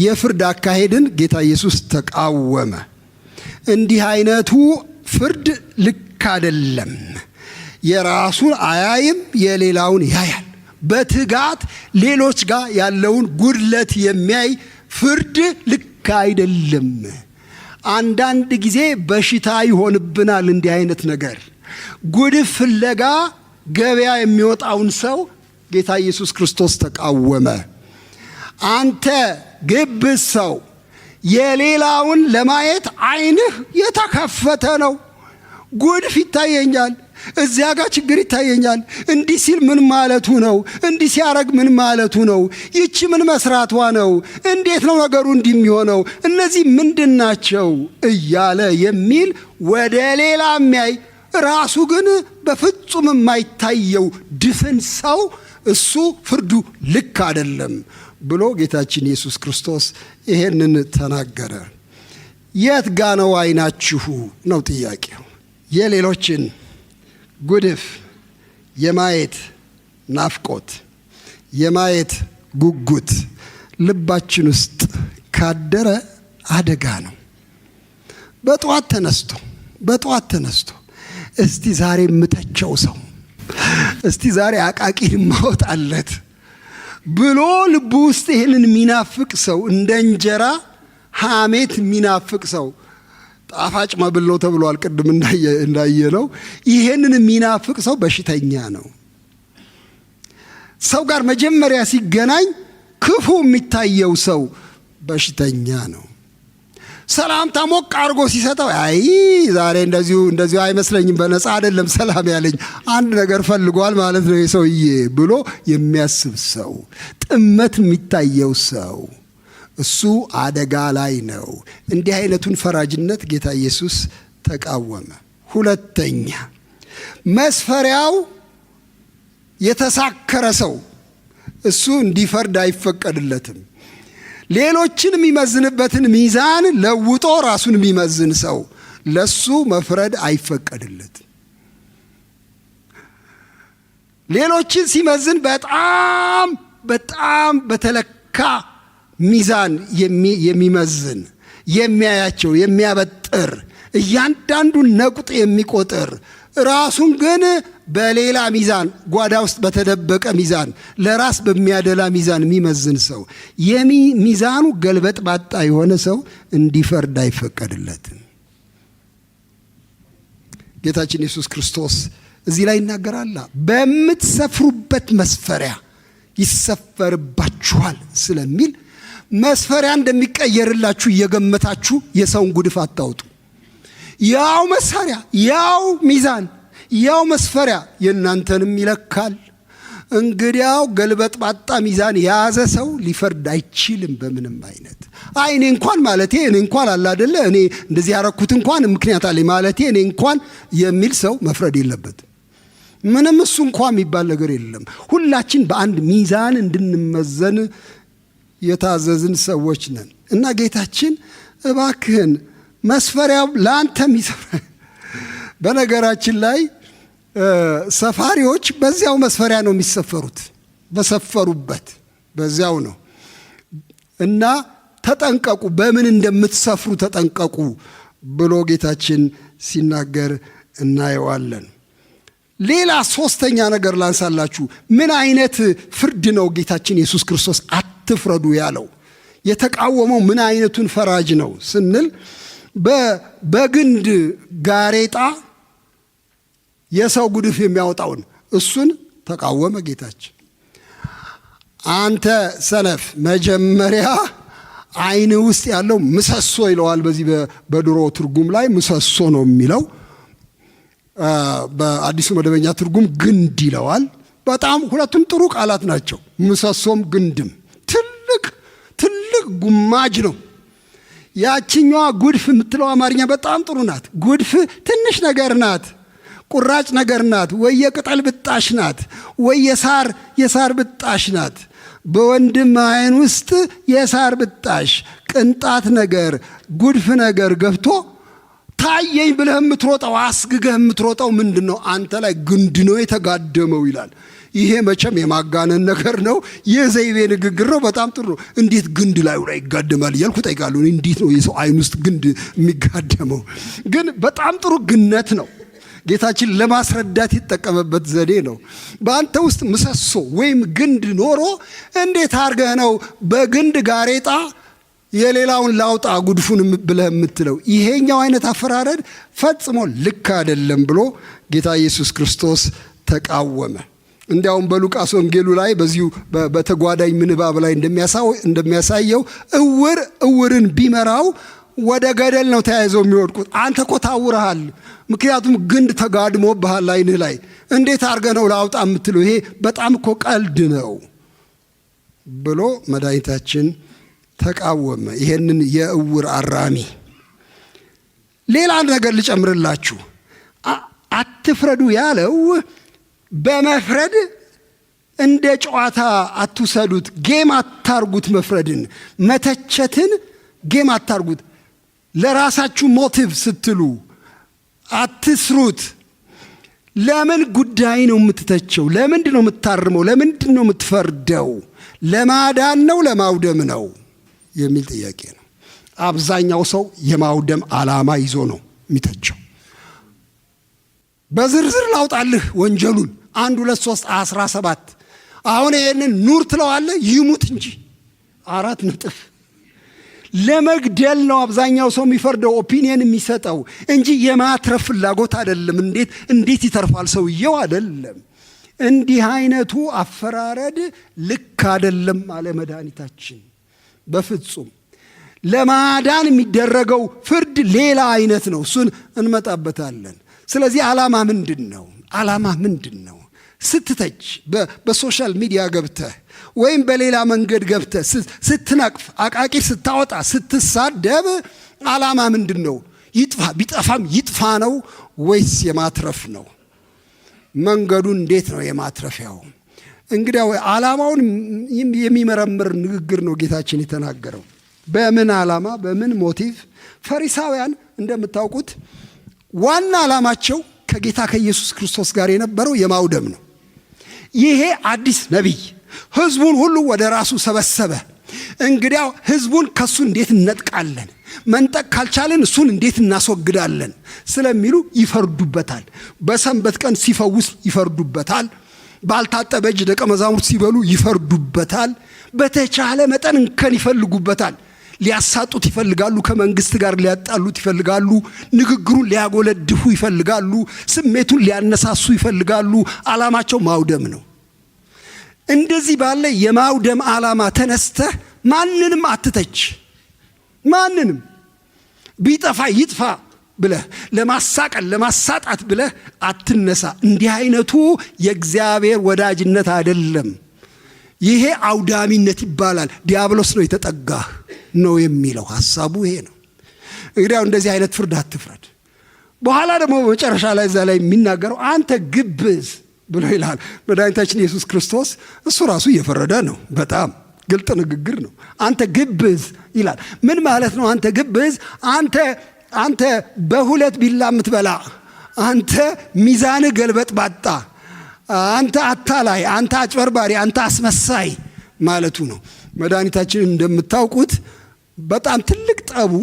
የፍርድ አካሄድን ጌታ ኢየሱስ ተቃወመ። እንዲህ አይነቱ ፍርድ ልክ አይደለም። የራሱን አያይም፣ የሌላውን ያያል። በትጋት ሌሎች ጋር ያለውን ጉድለት የሚያይ ፍርድ ልክ አይደለም። አንዳንድ ጊዜ በሽታ ይሆንብናል እንዲህ አይነት ነገር። ጉድፍ ፍለጋ ገበያ የሚወጣውን ሰው ጌታ ኢየሱስ ክርስቶስ ተቃወመ። አንተ ግብዝ ሰው፣ የሌላውን ለማየት ዓይንህ የተከፈተ ነው። ጉድፍ ይታየኛል፣ እዚያ ጋር ችግር ይታየኛል። እንዲህ ሲል ምን ማለቱ ነው? እንዲህ ሲያረግ ምን ማለቱ ነው? ይቺ ምን መስራቷ ነው? እንዴት ነው ነገሩ እንዲህ የሚሆነው? እነዚህ ምንድን ናቸው? እያለ የሚል ወደ ሌላ የሚያይ ራሱ ግን በፍጹም የማይታየው ድፍን ሰው እሱ ፍርዱ ልክ አይደለም ብሎ ጌታችን ኢየሱስ ክርስቶስ ይሄንን ተናገረ። የት ጋ ነው ዓይናችሁ ነው ጥያቄው። የሌሎችን ጉድፍ የማየት ናፍቆት፣ የማየት ጉጉት ልባችን ውስጥ ካደረ አደጋ ነው። በጠዋት ተነስቶ እስቲ ዛሬ የምተቸው ሰው፣ እስቲ ዛሬ አቃቂር ማወጣለት ብሎ ልቡ ውስጥ ይሄንን የሚናፍቅ ሰው፣ እንደ እንጀራ ሐሜት የሚናፍቅ ሰው፣ ጣፋጭ መብል ነው ተብሏል ቅድም እንዳየነው። ይሄንን የሚናፍቅ ሰው በሽተኛ ነው። ሰው ጋር መጀመሪያ ሲገናኝ ክፉ የሚታየው ሰው በሽተኛ ነው። ሰላምታ ሞቅ አድርጎ ሲሰጠው አይ ዛሬ እንደዚሁ አይመስለኝም፣ በነፃ አይደለም ሰላም ያለኝ፣ አንድ ነገር ፈልጓል ማለት ነው የሰውዬ ብሎ የሚያስብ ሰው፣ ጥመት የሚታየው ሰው እሱ አደጋ ላይ ነው። እንዲህ አይነቱን ፈራጅነት ጌታ ኢየሱስ ተቃወመ። ሁለተኛ መስፈሪያው የተሳከረ ሰው እሱ እንዲፈርድ አይፈቀድለትም። ሌሎችን የሚመዝንበትን ሚዛን ለውጦ ራሱን የሚመዝን ሰው ለሱ መፍረድ አይፈቀድለትም። ሌሎችን ሲመዝን በጣም በጣም በተለካ ሚዛን የሚመዝን የሚያያቸው የሚያበጥር፣ እያንዳንዱን ነቁጥ የሚቆጥር፣ ራሱን ግን በሌላ ሚዛን፣ ጓዳ ውስጥ በተደበቀ ሚዛን፣ ለራስ በሚያደላ ሚዛን የሚመዝን ሰው፣ ሚዛኑ ገልበጥ ባጣ የሆነ ሰው እንዲፈርድ አይፈቀድለትም። ጌታችን ኢየሱስ ክርስቶስ እዚህ ላይ ይናገራል። በምትሰፍሩበት መስፈሪያ ይሰፈርባችኋል ስለሚል መስፈሪያ እንደሚቀየርላችሁ እየገመታችሁ የሰውን ጉድፍ አታውጡ። ያው መሳሪያ፣ ያው ሚዛን፣ ያው መስፈሪያ የእናንተንም ይለካል። እንግዲያው ገልበጥ ባጣ ሚዛን የያዘ ሰው ሊፈርድ አይችልም በምንም አይነት። አይ እኔ እንኳን ማለቴ እኔ እንኳን አለ አይደለ፣ እኔ እንደዚህ ያረኩት እንኳን ምክንያት አለኝ ማለቴ እኔ እንኳን የሚል ሰው መፍረድ የለበትም። ምንም እሱ እንኳን የሚባል ነገር የለም። ሁላችን በአንድ ሚዛን እንድንመዘን የታዘዝን ሰዎች ነን እና ጌታችን እባክህን መስፈሪያው ለአንተም ይሰፍራ። በነገራችን ላይ ሰፋሪዎች በዚያው መስፈሪያ ነው የሚሰፈሩት፣ በሰፈሩበት በዚያው ነው እና ተጠንቀቁ፣ በምን እንደምትሰፍሩ ተጠንቀቁ ብሎ ጌታችን ሲናገር እናየዋለን። ሌላ ሶስተኛ ነገር ላንሳላችሁ። ምን አይነት ፍርድ ነው ጌታችን ኢየሱስ ክርስቶስ አትፍረዱ ያለው? የተቃወመው ምን አይነቱን ፈራጅ ነው ስንል በግንድ ጋሬጣ የሰው ጉድፍ የሚያወጣውን እሱን ተቃወመ ጌታችን። አንተ ሰነፍ መጀመሪያ ዓይን ውስጥ ያለው ምሰሶ ይለዋል። በዚህ በድሮ ትርጉም ላይ ምሰሶ ነው የሚለው። በአዲሱ መደበኛ ትርጉም ግንድ ይለዋል። በጣም ሁለቱም ጥሩ ቃላት ናቸው። ምሰሶም ግንድም ትልቅ ትልቅ ጉማጅ ነው። ያችኛዋ ጉድፍ የምትለው አማርኛ በጣም ጥሩ ናት። ጉድፍ ትንሽ ነገር ናት፣ ቁራጭ ነገር ናት፣ ወይ የቅጠል ብጣሽ ናት፣ ወይ የሳር ብጣሽ ናት። በወንድም ዓይን ውስጥ የሳር ብጣሽ ቅንጣት ነገር ጉድፍ ነገር ገብቶ ታየኝ ብለህ የምትሮጠው፣ አስግገህ የምትሮጠው ምንድን ነው? አንተ ላይ ግንድ ነው የተጋደመው ይላል። ይሄ መቼም የማጋነን ነገር ነው፣ የዘይቤ ንግግር ነው። በጣም ጥሩ ነው። እንዴት ግንድ ላዩ ላይ ይጋደማል እያልኩ እጠይቃለሁ። እንዴት ነው የሰው ዓይን ውስጥ ግንድ የሚጋደመው? ግን በጣም ጥሩ ግነት ነው። ጌታችን ለማስረዳት የተጠቀመበት ዘዴ ነው። በአንተ ውስጥ ምሰሶ ወይም ግንድ ኖሮ እንዴት አድርገህ ነው በግንድ ጋሬጣ የሌላውን ላውጣ ጉድፉን ብለህ የምትለው? ይሄኛው አይነት አፈራረድ ፈጽሞ ልክ አይደለም ብሎ ጌታ ኢየሱስ ክርስቶስ ተቃወመ። እንዲያውም በሉቃስ ወንጌሉ ላይ በዚሁ በተጓዳኝ ምንባብ ላይ እንደሚያሳየው እውር እውርን ቢመራው ወደ ገደል ነው ተያይዘው የሚወድቁት። አንተ እኮ ታውረሃል፣ ምክንያቱም ግንድ ተጋድሞብሃል ዓይንህ ላይ። እንዴት አድርገህ ነው ላውጣ የምትለው? ይሄ በጣም እኮ ቀልድ ነው ብሎ መድኃኒታችን ተቃወመ። ይሄንን የእውር አራሚ። ሌላ አንድ ነገር ልጨምርላችሁ። አትፍረዱ ያለው በመፍረድ እንደ ጨዋታ አትውሰዱት፣ game አታርጉት። መፍረድን መተቸትን game አታርጉት። ለራሳችሁ motive ስትሉ አትስሩት። ለምን ጉዳይ ነው የምትተቸው? ለምንድን ነው የምታርመው? ለምንድን ነው የምትፈርደው? ለማዳን ነው ለማውደም ነው የሚል ጥያቄ ነው። አብዛኛው ሰው የማውደም ዓላማ ይዞ ነው የሚተቸው። በዝርዝር ላውጣልህ ወንጀሉን 1 2 3 17። አሁን ይሄንን ኑር ትለዋለህ፣ ይሙት እንጂ 4 ነጥብ። ለመግደል ነው አብዛኛው ሰው የሚፈርደው፣ opinion የሚሰጠው እንጂ የማትረፍ ፍላጎት አይደለም። እንዴት ይተርፋል ሰውየው አይደለም። እንዲህ አይነቱ አፈራረድ ልክ አይደለም አለ መድኃኒታችን። በፍጹም ለማዳን የሚደረገው ፍርድ ሌላ አይነት ነው። እሱን እንመጣበታለን። ስለዚህ ዓላማ ምንድን ነው? ዓላማ ምንድን ነው? ስትተች በ social media ገብተህ ወይም በሌላ መንገድ ገብተህ ስትነቅፍ፣ አቃቂር ስታወጣ፣ ስትሳደብ ዓላማ ምንድን ነው? ይጥፋ ቢጠፋም ይጥፋ ነው ወይስ የማትረፍ ነው? መንገዱ እንዴት ነው የማትረፊያው? እንግዲያው ዓላማውን የሚመረምር ንግግር ነው ጌታችን የተናገረው። በምን ዓላማ፣ በምን motive? ፈሪሳውያን እንደምታውቁት ዋና ዓላማቸው ከጌታ ከኢየሱስ ክርስቶስ ጋር የነበረው የማውደም ነው። ይሄ አዲስ ነቢይ ህዝቡን ሁሉ ወደ ራሱ ሰበሰበ። እንግዲያው ህዝቡን ከሱ እንዴት እንነጥቃለን? መንጠቅ ካልቻልን እሱን እንዴት እናስወግዳለን ስለሚሉ ይፈርዱበታል። በሰንበት ቀን ሲፈውስ ይፈርዱበታል። ባልታጠበ እጅ ደቀ መዛሙርት ሲበሉ ይፈርዱበታል። በተቻለ መጠን እንከን ይፈልጉበታል። ሊያሳጡት ይፈልጋሉ። ከመንግስት ጋር ሊያጣሉት ይፈልጋሉ። ንግግሩን ሊያጎለድፉ ይፈልጋሉ። ስሜቱን ሊያነሳሱ ይፈልጋሉ። ዓላማቸው ማውደም ነው። እንደዚህ ባለ የማውደም ዓላማ ተነስተህ ማንንም አትተች። ማንንም ቢጠፋ ይጥፋ ብለህ ለማሳቀል ለማሳጣት ብለህ አትነሳ። እንዲህ አይነቱ የእግዚአብሔር ወዳጅነት አይደለም። ይሄ አውዳሚነት ይባላል። ዲያብሎስ ነው የተጠጋህ ነው የሚለው ሐሳቡ ይሄ ነው። እንግዲያው እንደዚህ አይነት ፍርድ አትፍረድ። በኋላ ደግሞ በመጨረሻ ላይ እዛ ላይ የሚናገረው አንተ ግብዝ ብሎ ይላል መድኃኒታችን ኢየሱስ ክርስቶስ። እሱ ራሱ እየፈረደ ነው። በጣም ግልጥ ንግግር ነው። አንተ ግብዝ ይላል። ምን ማለት ነው? አንተ ግብዝ፣ አንተ በሁለት ቢላ የምትበላ፣ አንተ ሚዛንህ ገልበጥ ባጣ፣ አንተ አታላይ፣ አንተ አጭበርባሪ፣ አንተ አስመሳይ ማለቱ ነው። መድኃኒታችን እንደምታውቁት በጣም ትልቅ ጠቡ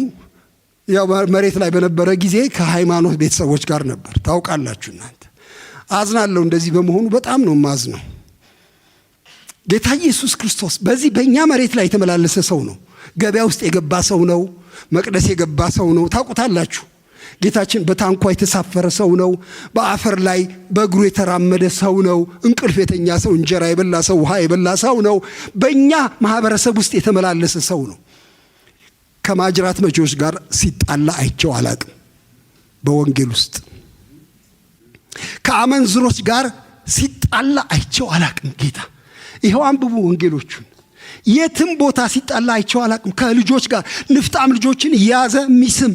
ያው መሬት ላይ በነበረ ጊዜ ከሃይማኖት ቤተሰቦች ጋር ነበር። ታውቃላችሁ እናንተ። አዝናለሁ እንደዚህ በመሆኑ በጣም ነው ማዝነው። ጌታ ኢየሱስ ክርስቶስ በዚህ በእኛ መሬት ላይ የተመላለሰ ሰው ነው። ገበያ ውስጥ የገባ ሰው ነው። መቅደስ የገባ ሰው ነው። ታውቁታላችሁ። ጌታችን በታንኳ የተሳፈረ ሰው ነው። በአፈር ላይ በእግሩ የተራመደ ሰው ነው። እንቅልፍ የተኛ ሰው፣ እንጀራ የበላ ሰው፣ ውሃ የበላ ሰው ነው። በእኛ ማህበረሰብ ውስጥ የተመላለሰ ሰው ነው። ከማጅራት መቺዎች ጋር ሲጣላ አይቼው አላቅም። በወንጌል ውስጥ ከአመንዝሮች ጋር ሲጣላ አይቼው አላቅም። ጌታ ይኸው አንብቡ ወንጌሎቹን። የትም ቦታ ሲጣላ አይቼው አላቅም። ከልጆች ጋር ንፍጣም ልጆችን እየያዘ የሚስም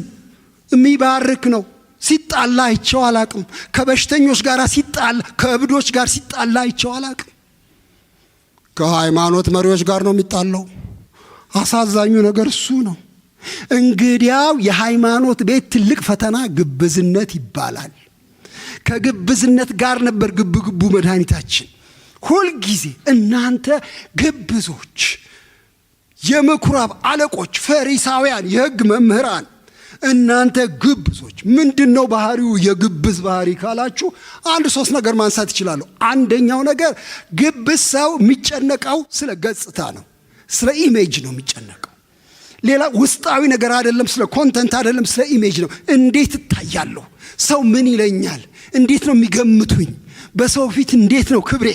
የሚባርክ ነው። ሲጣላ አይቼው አላቅም። ከበሽተኞች ጋር ሲጣላ፣ ከእብዶች ጋር ሲጣላ አይቼው አላቅም። ከሃይማኖት መሪዎች ጋር ነው የሚጣላው። አሳዛኙ ነገር እሱ ነው። እንግዲያው የሃይማኖት ቤት ትልቅ ፈተና ግብዝነት ይባላል። ከግብዝነት ጋር ነበር ግብግቡ መድኃኒታችን ሁልጊዜ። እናንተ ግብዞች፣ የምኩራብ አለቆች፣ ፈሪሳውያን፣ የሕግ መምህራን እናንተ ግብዞች። ምንድን ነው ባህሪው የግብዝ ባህሪ ካላችሁ አንድ ሶስት ነገር ማንሳት ይችላለሁ። አንደኛው ነገር ግብዝ ሰው የሚጨነቀው ስለ ገጽታ ነው፣ ስለ image ነው የሚጨነቀው። ሌላ ውስጣዊ ነገር አይደለም፣ ስለ content አይደለም፣ ስለ image ነው። እንዴት እታያለሁ? ሰው ምን ይለኛል? እንዴት ነው የሚገምቱኝ? በሰው ፊት እንዴት ነው ክብሬ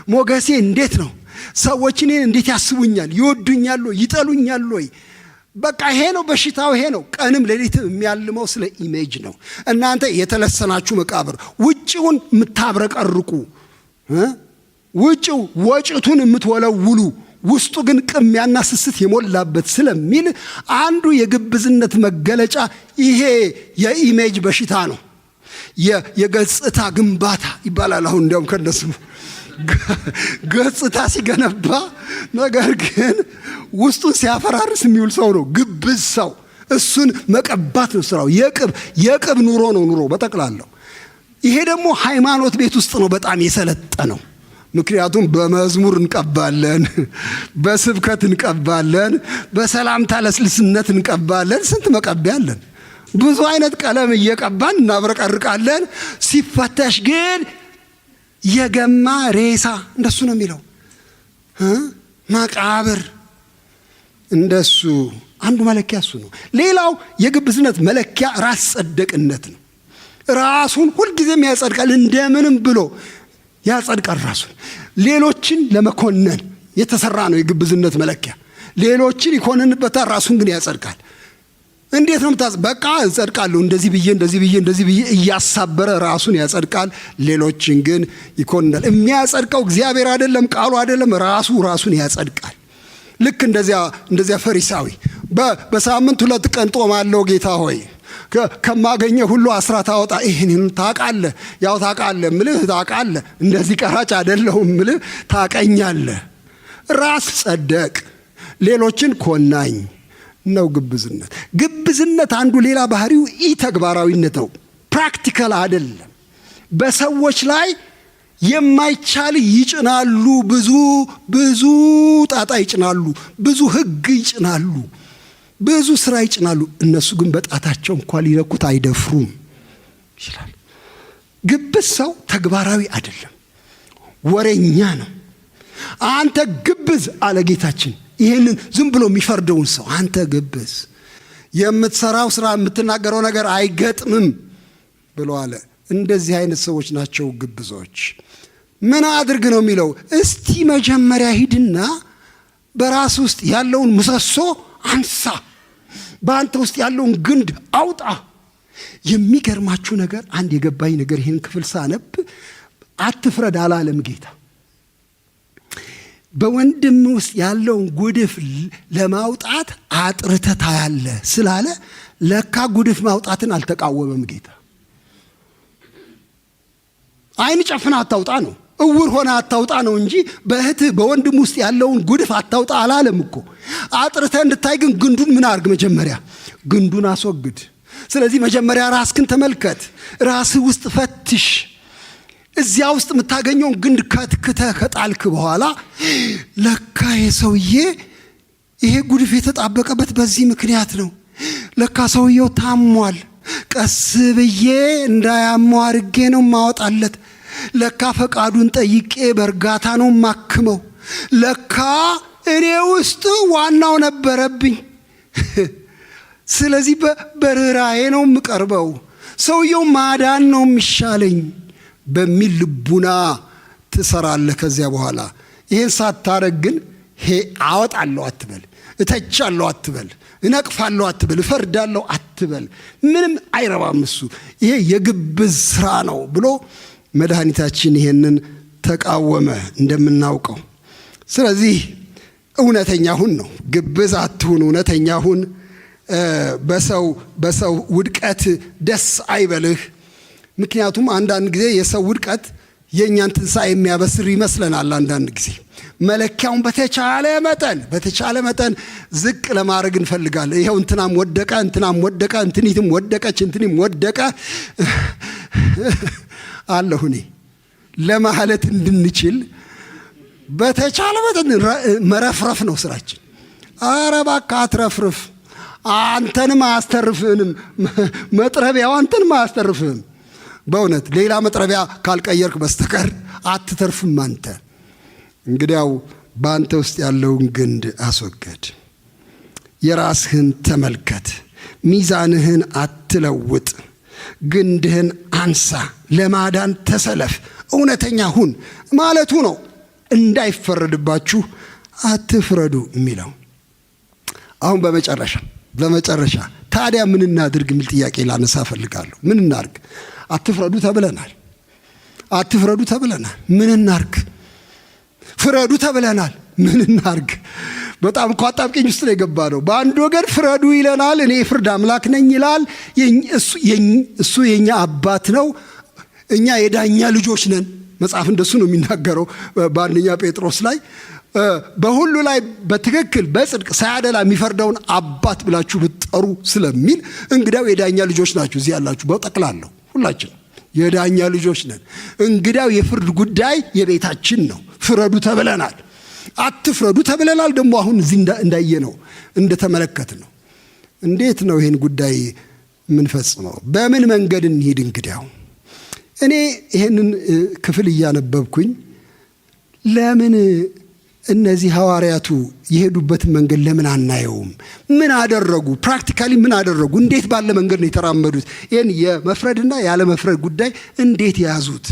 ሞገሴ እንዴት ነው? ሰዎች እኔን እንዴት ያስቡኛል? ይወዱኛል ወይ? ይጠሉኛል ወይ? በቃ ይሄ ነው በሽታው፣ ይሄ ነው። ቀንም ሌሊትም የሚያልመው ስለ image ነው። እናንተ የተለሰናችሁ መቃብር፣ ውጭውን የምታብረቀርቁ፣ ውጭው ወጭቱን የምትወለውሉ፣ ውስጡ ግን ቅሚያና ስስት የሞላበት ስለሚል አንዱ የግብዝነት መገለጫ ይሄ የ image በሽታ ነው። የገጽታ ግንባታ ይባላል። አሁን እንዲያውም ከነሱ ገጽታ ሲገነባ ነገር ግን ውስጡን ሲያፈራርስ የሚውል ሰው ነው ግብዝ ሰው። እሱን መቀባት ነው ስራው። የቅብ ኑሮ ነው ኑሮ በጠቅላላው። ይሄ ደግሞ ሃይማኖት ቤት ውስጥ ነው በጣም የሰለጠነው። ምክንያቱም በመዝሙር እንቀባለን፣ በስብከት እንቀባለን፣ በሰላምታ ለስልስነት እንቀባለን። ስንት መቀቢያ አለን። ብዙ አይነት ቀለም እየቀባን እናብረቀርቃለን። ሲፈተሽ ግን የገማ ሬሳ እንደሱ ነው የሚለው፣ መቃብር እንደሱ። አንዱ መለኪያ እሱ ነው። ሌላው የግብዝነት መለኪያ ራስ ጸደቅነት ነው። ራሱን ሁልጊዜም ያጸድቃል፣ እንደምንም ብሎ ያጸድቃል ራሱን። ሌሎችን ለመኮነን የተሰራ ነው የግብዝነት መለኪያ። ሌሎችን ይኮንንበታል፣ ራሱን ግን ያጸድቃል። እንዴት ነው የምታጽ? በቃ እጸድቃለሁ እንደዚህ ብዬ እንደዚህ ብዬ እንደዚህ ብዬ እያሳበረ ራሱን ያጸድቃል፣ ሌሎችን ግን ይኮንናል። የሚያጸድቀው እግዚአብሔር አይደለም፣ ቃሉ አይደለም፣ ራሱ ራሱን ያጸድቃል። ልክ እንደዚያ ፈሪሳዊ በሳምንት 2 ቀን ጦማለሁ ጌታ ሆይ ከማገኘ ሁሉ አስራት አወጣ። ይሄንን ታውቃለህ፣ ያው ታውቃለህ ምልህ ታውቃለህ፣ እንደዚህ ቀራጭ አይደለሁም ምልህ ታውቀኛለህ። ራስ ጸደቅ፣ ሌሎችን ኮናኝ ነው ግብዝነት። ግብዝነት አንዱ ሌላ ባህሪው ኢተግባራዊነት ነው። practical አይደለም። በሰዎች ላይ የማይቻል ይጭናሉ። ብዙ ብዙ ጣጣ ይጭናሉ። ብዙ ሕግ ይጭናሉ። ብዙ ስራ ይጭናሉ፣ እነሱ ግን በጣታቸው እንኳን ሊነኩት አይደፍሩም ይላል። ግብዝ ሰው ተግባራዊ አይደለም፣ ወሬኛ ነው። አንተ ግብዝ አለ ጌታችን። ይህንን ዝም ብሎ የሚፈርደውን ሰው አንተ ግብዝ፣ የምትሰራው ስራ የምትናገረው ነገር አይገጥምም ብሎ አለ። እንደዚህ አይነት ሰዎች ናቸው ግብዞች። ምን አድርግ ነው የሚለው? እስቲ መጀመሪያ ሂድና በራስ ውስጥ ያለውን ምሰሶ አንሳ፣ በአንተ ውስጥ ያለውን ግንድ አውጣ። የሚገርማችሁ ነገር አንድ የገባኝ ነገር ይህን ክፍል ሳነብ አትፍረድ አላለም ጌታ። በወንድም ውስጥ ያለውን ጉድፍ ለማውጣት አጥርተህ ታያለህ ስላለ ለካ ጉድፍ ማውጣትን አልተቃወመም ጌታ። ዓይን ጨፍነህ አታውጣ ነው፣ እውር ሆነ አታውጣ ነው እንጂ በእህትህ በወንድም ውስጥ ያለውን ጉድፍ አታውጣ አላለም እኮ። አጥርተህ እንድታይ ግን ግንዱን ምን አድርግ? መጀመሪያ ግንዱን አስወግድ። ስለዚህ መጀመሪያ ራስክን ተመልከት፣ ራስህ ውስጥ ፈትሽ። እዚያ ውስጥ የምታገኘውን ግንድ ከትክተህ ከጣልክ በኋላ ለካ የሰውዬ ይሄ ጉድፍ የተጣበቀበት በዚህ ምክንያት ነው፣ ለካ ሰውየው ታሟል፣ ቀስ ብዬ እንዳያመው አድርጌ ነው ማወጣለት፣ ለካ ፈቃዱን ጠይቄ በእርጋታ ነው ማክመው፣ ለካ እኔ ውስጥ ዋናው ነበረብኝ፣ ስለዚህ በርኅራኄ ነው የምቀርበው፣ ሰውየው ማዳን ነው የሚሻለኝ በሚል ልቡና ትሰራለህ። ከዚያ በኋላ ይህን ሳታረግ ግን አወጣለሁ አትበል፣ እተቻለሁ አትበል፣ እነቅፋለሁ አትበል፣ እፈርዳለሁ አትበል። ምንም አይረባም እሱ፣ ይሄ የግብዝ ስራ ነው ብሎ መድኃኒታችን ይሄንን ተቃወመ እንደምናውቀው። ስለዚህ እውነተኛ ሁን ነው፣ ግብዝ አትሁን፣ እውነተኛ ሁን። በሰው ውድቀት ደስ አይበልህ። ምክንያቱም አንዳንድ ጊዜ የሰው ውድቀት የእኛን ትንሣኤ የሚያበስር ይመስለናል። አንዳንድ ጊዜ መለኪያውን በተቻለ መጠን ዝቅ ለማድረግ እንፈልጋለን። ይኸው እንትናም ወደቀ፣ እንትናም ወደቀ፣ እንትኒትም ወደቀች፣ እንትኒም ወደቀ አለሁ እኔ ለማለት እንድንችል በተቻለ መጠን መረፍረፍ ነው ስራችን። ኧረ እባክህ አትረፍርፍ፣ አንተንም አያስተርፍህንም። መጥረቢያው አንተንም አያስተርፍህም። በእውነት ሌላ መጥረቢያ ካልቀየርክ በስተቀር አትተርፍም አንተ። እንግዲያው በአንተ ውስጥ ያለውን ግንድ አስወግድ፣ የራስህን ተመልከት፣ ሚዛንህን አትለውጥ፣ ግንድህን አንሳ፣ ለማዳን ተሰለፍ፣ እውነተኛ ሁን ማለቱ ነው። እንዳይፈረድባችሁ አትፍረዱ የሚለው። አሁን በመጨረሻ ታዲያ ምን እናድርግ የሚል ጥያቄ ላነሳ እፈልጋለሁ። ምን እናድርግ? አትፍረዱ ተብለናል። አትፍረዱ ተብለናል። ምን እናርግ? ፍረዱ ተብለናል። ምን እናርግ? በጣም እኮ አጣብቂኝ ውስጥ ነው የገባ ነው። በአንድ ወገን ፍረዱ ይለናል። እኔ የፍርድ አምላክ ነኝ ይላል። እሱ የኛ አባት ነው፣ እኛ የዳኛ ልጆች ነን። መጽሐፍ እንደሱ ነው የሚናገረው በአንደኛ ጴጥሮስ ላይ በሁሉ ላይ በትክክል በጽድቅ ሳያደላ የሚፈርደውን አባት ብላችሁ ብትጠሩ ስለሚል እንግዲያው የዳኛ ልጆች ናችሁ። እዚህ ያላችሁ በጠቅላለሁ ሁላችን የዳኛ ልጆች ነን። እንግዲያው የፍርድ ጉዳይ የቤታችን ነው። ፍረዱ ተብለናል። አትፍረዱ ተብለናል። ደግሞ አሁን እዚህ እንዳየነው እንደተመለከት ነው። እንዴት ነው ይህን ጉዳይ የምንፈጽመው? በምን መንገድ እንሂድ? እንግዲያው እኔ ይህንን ክፍል እያነበብኩኝ ለምን እነዚህ ሐዋርያቱ የሄዱበትን መንገድ ለምን አናየውም? ምን አደረጉ? Practically ምን አደረጉ? እንዴት ባለ መንገድ ነው የተራመዱት? ይህን የመፍረድና ያለመፍረድ ጉዳይ እንዴት ያዙት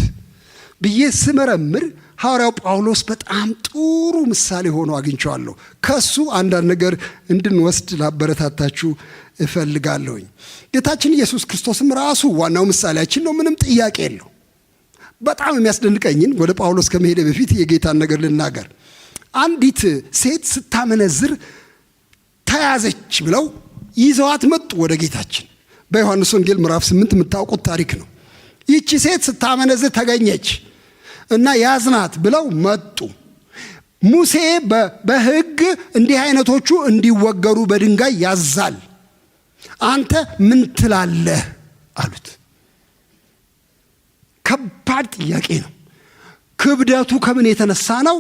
ብዬ ስመረምር ሐዋርያው ጳውሎስ በጣም ጥሩ ምሳሌ ሆኖ አግኝቼዋለሁ። ከሱ አንዳንድ ነገር እንድንወስድ ላበረታታችሁ እፈልጋለሁኝ። ጌታችን ኢየሱስ ክርስቶስም ራሱ ዋናው ምሳሌያችን ነው። ምንም ጥያቄ የለው። በጣም የሚያስደንቀኝን ወደ ጳውሎስ ከመሄደ በፊት የጌታን ነገር ልናገር። አንዲት ሴት ስታመነዝር ተያዘች ብለው ይዘዋት መጡ ወደ ጌታችን። በዮሐንስ ወንጌል ምዕራፍ 8 የምታውቁት ታሪክ ነው። ይቺ ሴት ስታመነዝር ተገኘች እና ያዝናት ብለው መጡ። ሙሴ በሕግ እንዲህ አይነቶቹ እንዲወገሩ በድንጋይ ያዛል። አንተ ምን ትላለህ አሉት። ከባድ ጥያቄ ነው። ክብደቱ ከምን የተነሳ ነው?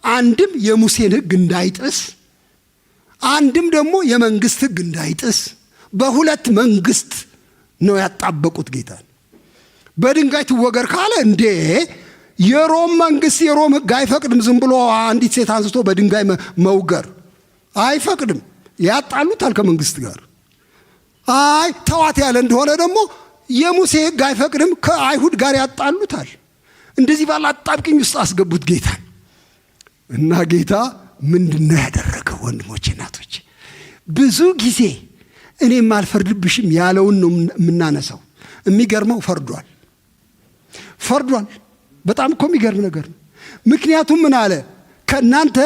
አንድም የሙሴን ሕግ እንዳይጥስ፣ አንድም ደግሞ የመንግስት ሕግ እንዳይጥስ በሁለት መንግስት ነው ያጣበቁት ጌታን። በድንጋይ ትወገር ካለ እንዴ የሮም መንግስት የሮም ሕግ አይፈቅድም። ዝም ብሎ አንዲት ሴት አንስቶ በድንጋይ መውገር አይፈቅድም። ያጣሉታል ከመንግስት ጋር። አይ ተዋት ያለ እንደሆነ ደግሞ የሙሴ ሕግ አይፈቅድም፣ ከአይሁድ ጋር ያጣሉታል። እንደዚህ ባለ አጣብቅኝ ውስጥ አስገቡት ጌታን። እና ጌታ ምንድን ነው ያደረገው? ወንድሞቼ እናቶቼ፣ ብዙ ጊዜ እኔም አልፈርድብሽም ያለውን ነው የምናነሳው። የሚገርመው ፈርዷል፣ ፈርዷል። በጣም እኮ የሚገርም ነገር ነው። ምክንያቱም ምን አለ? ከእናንተ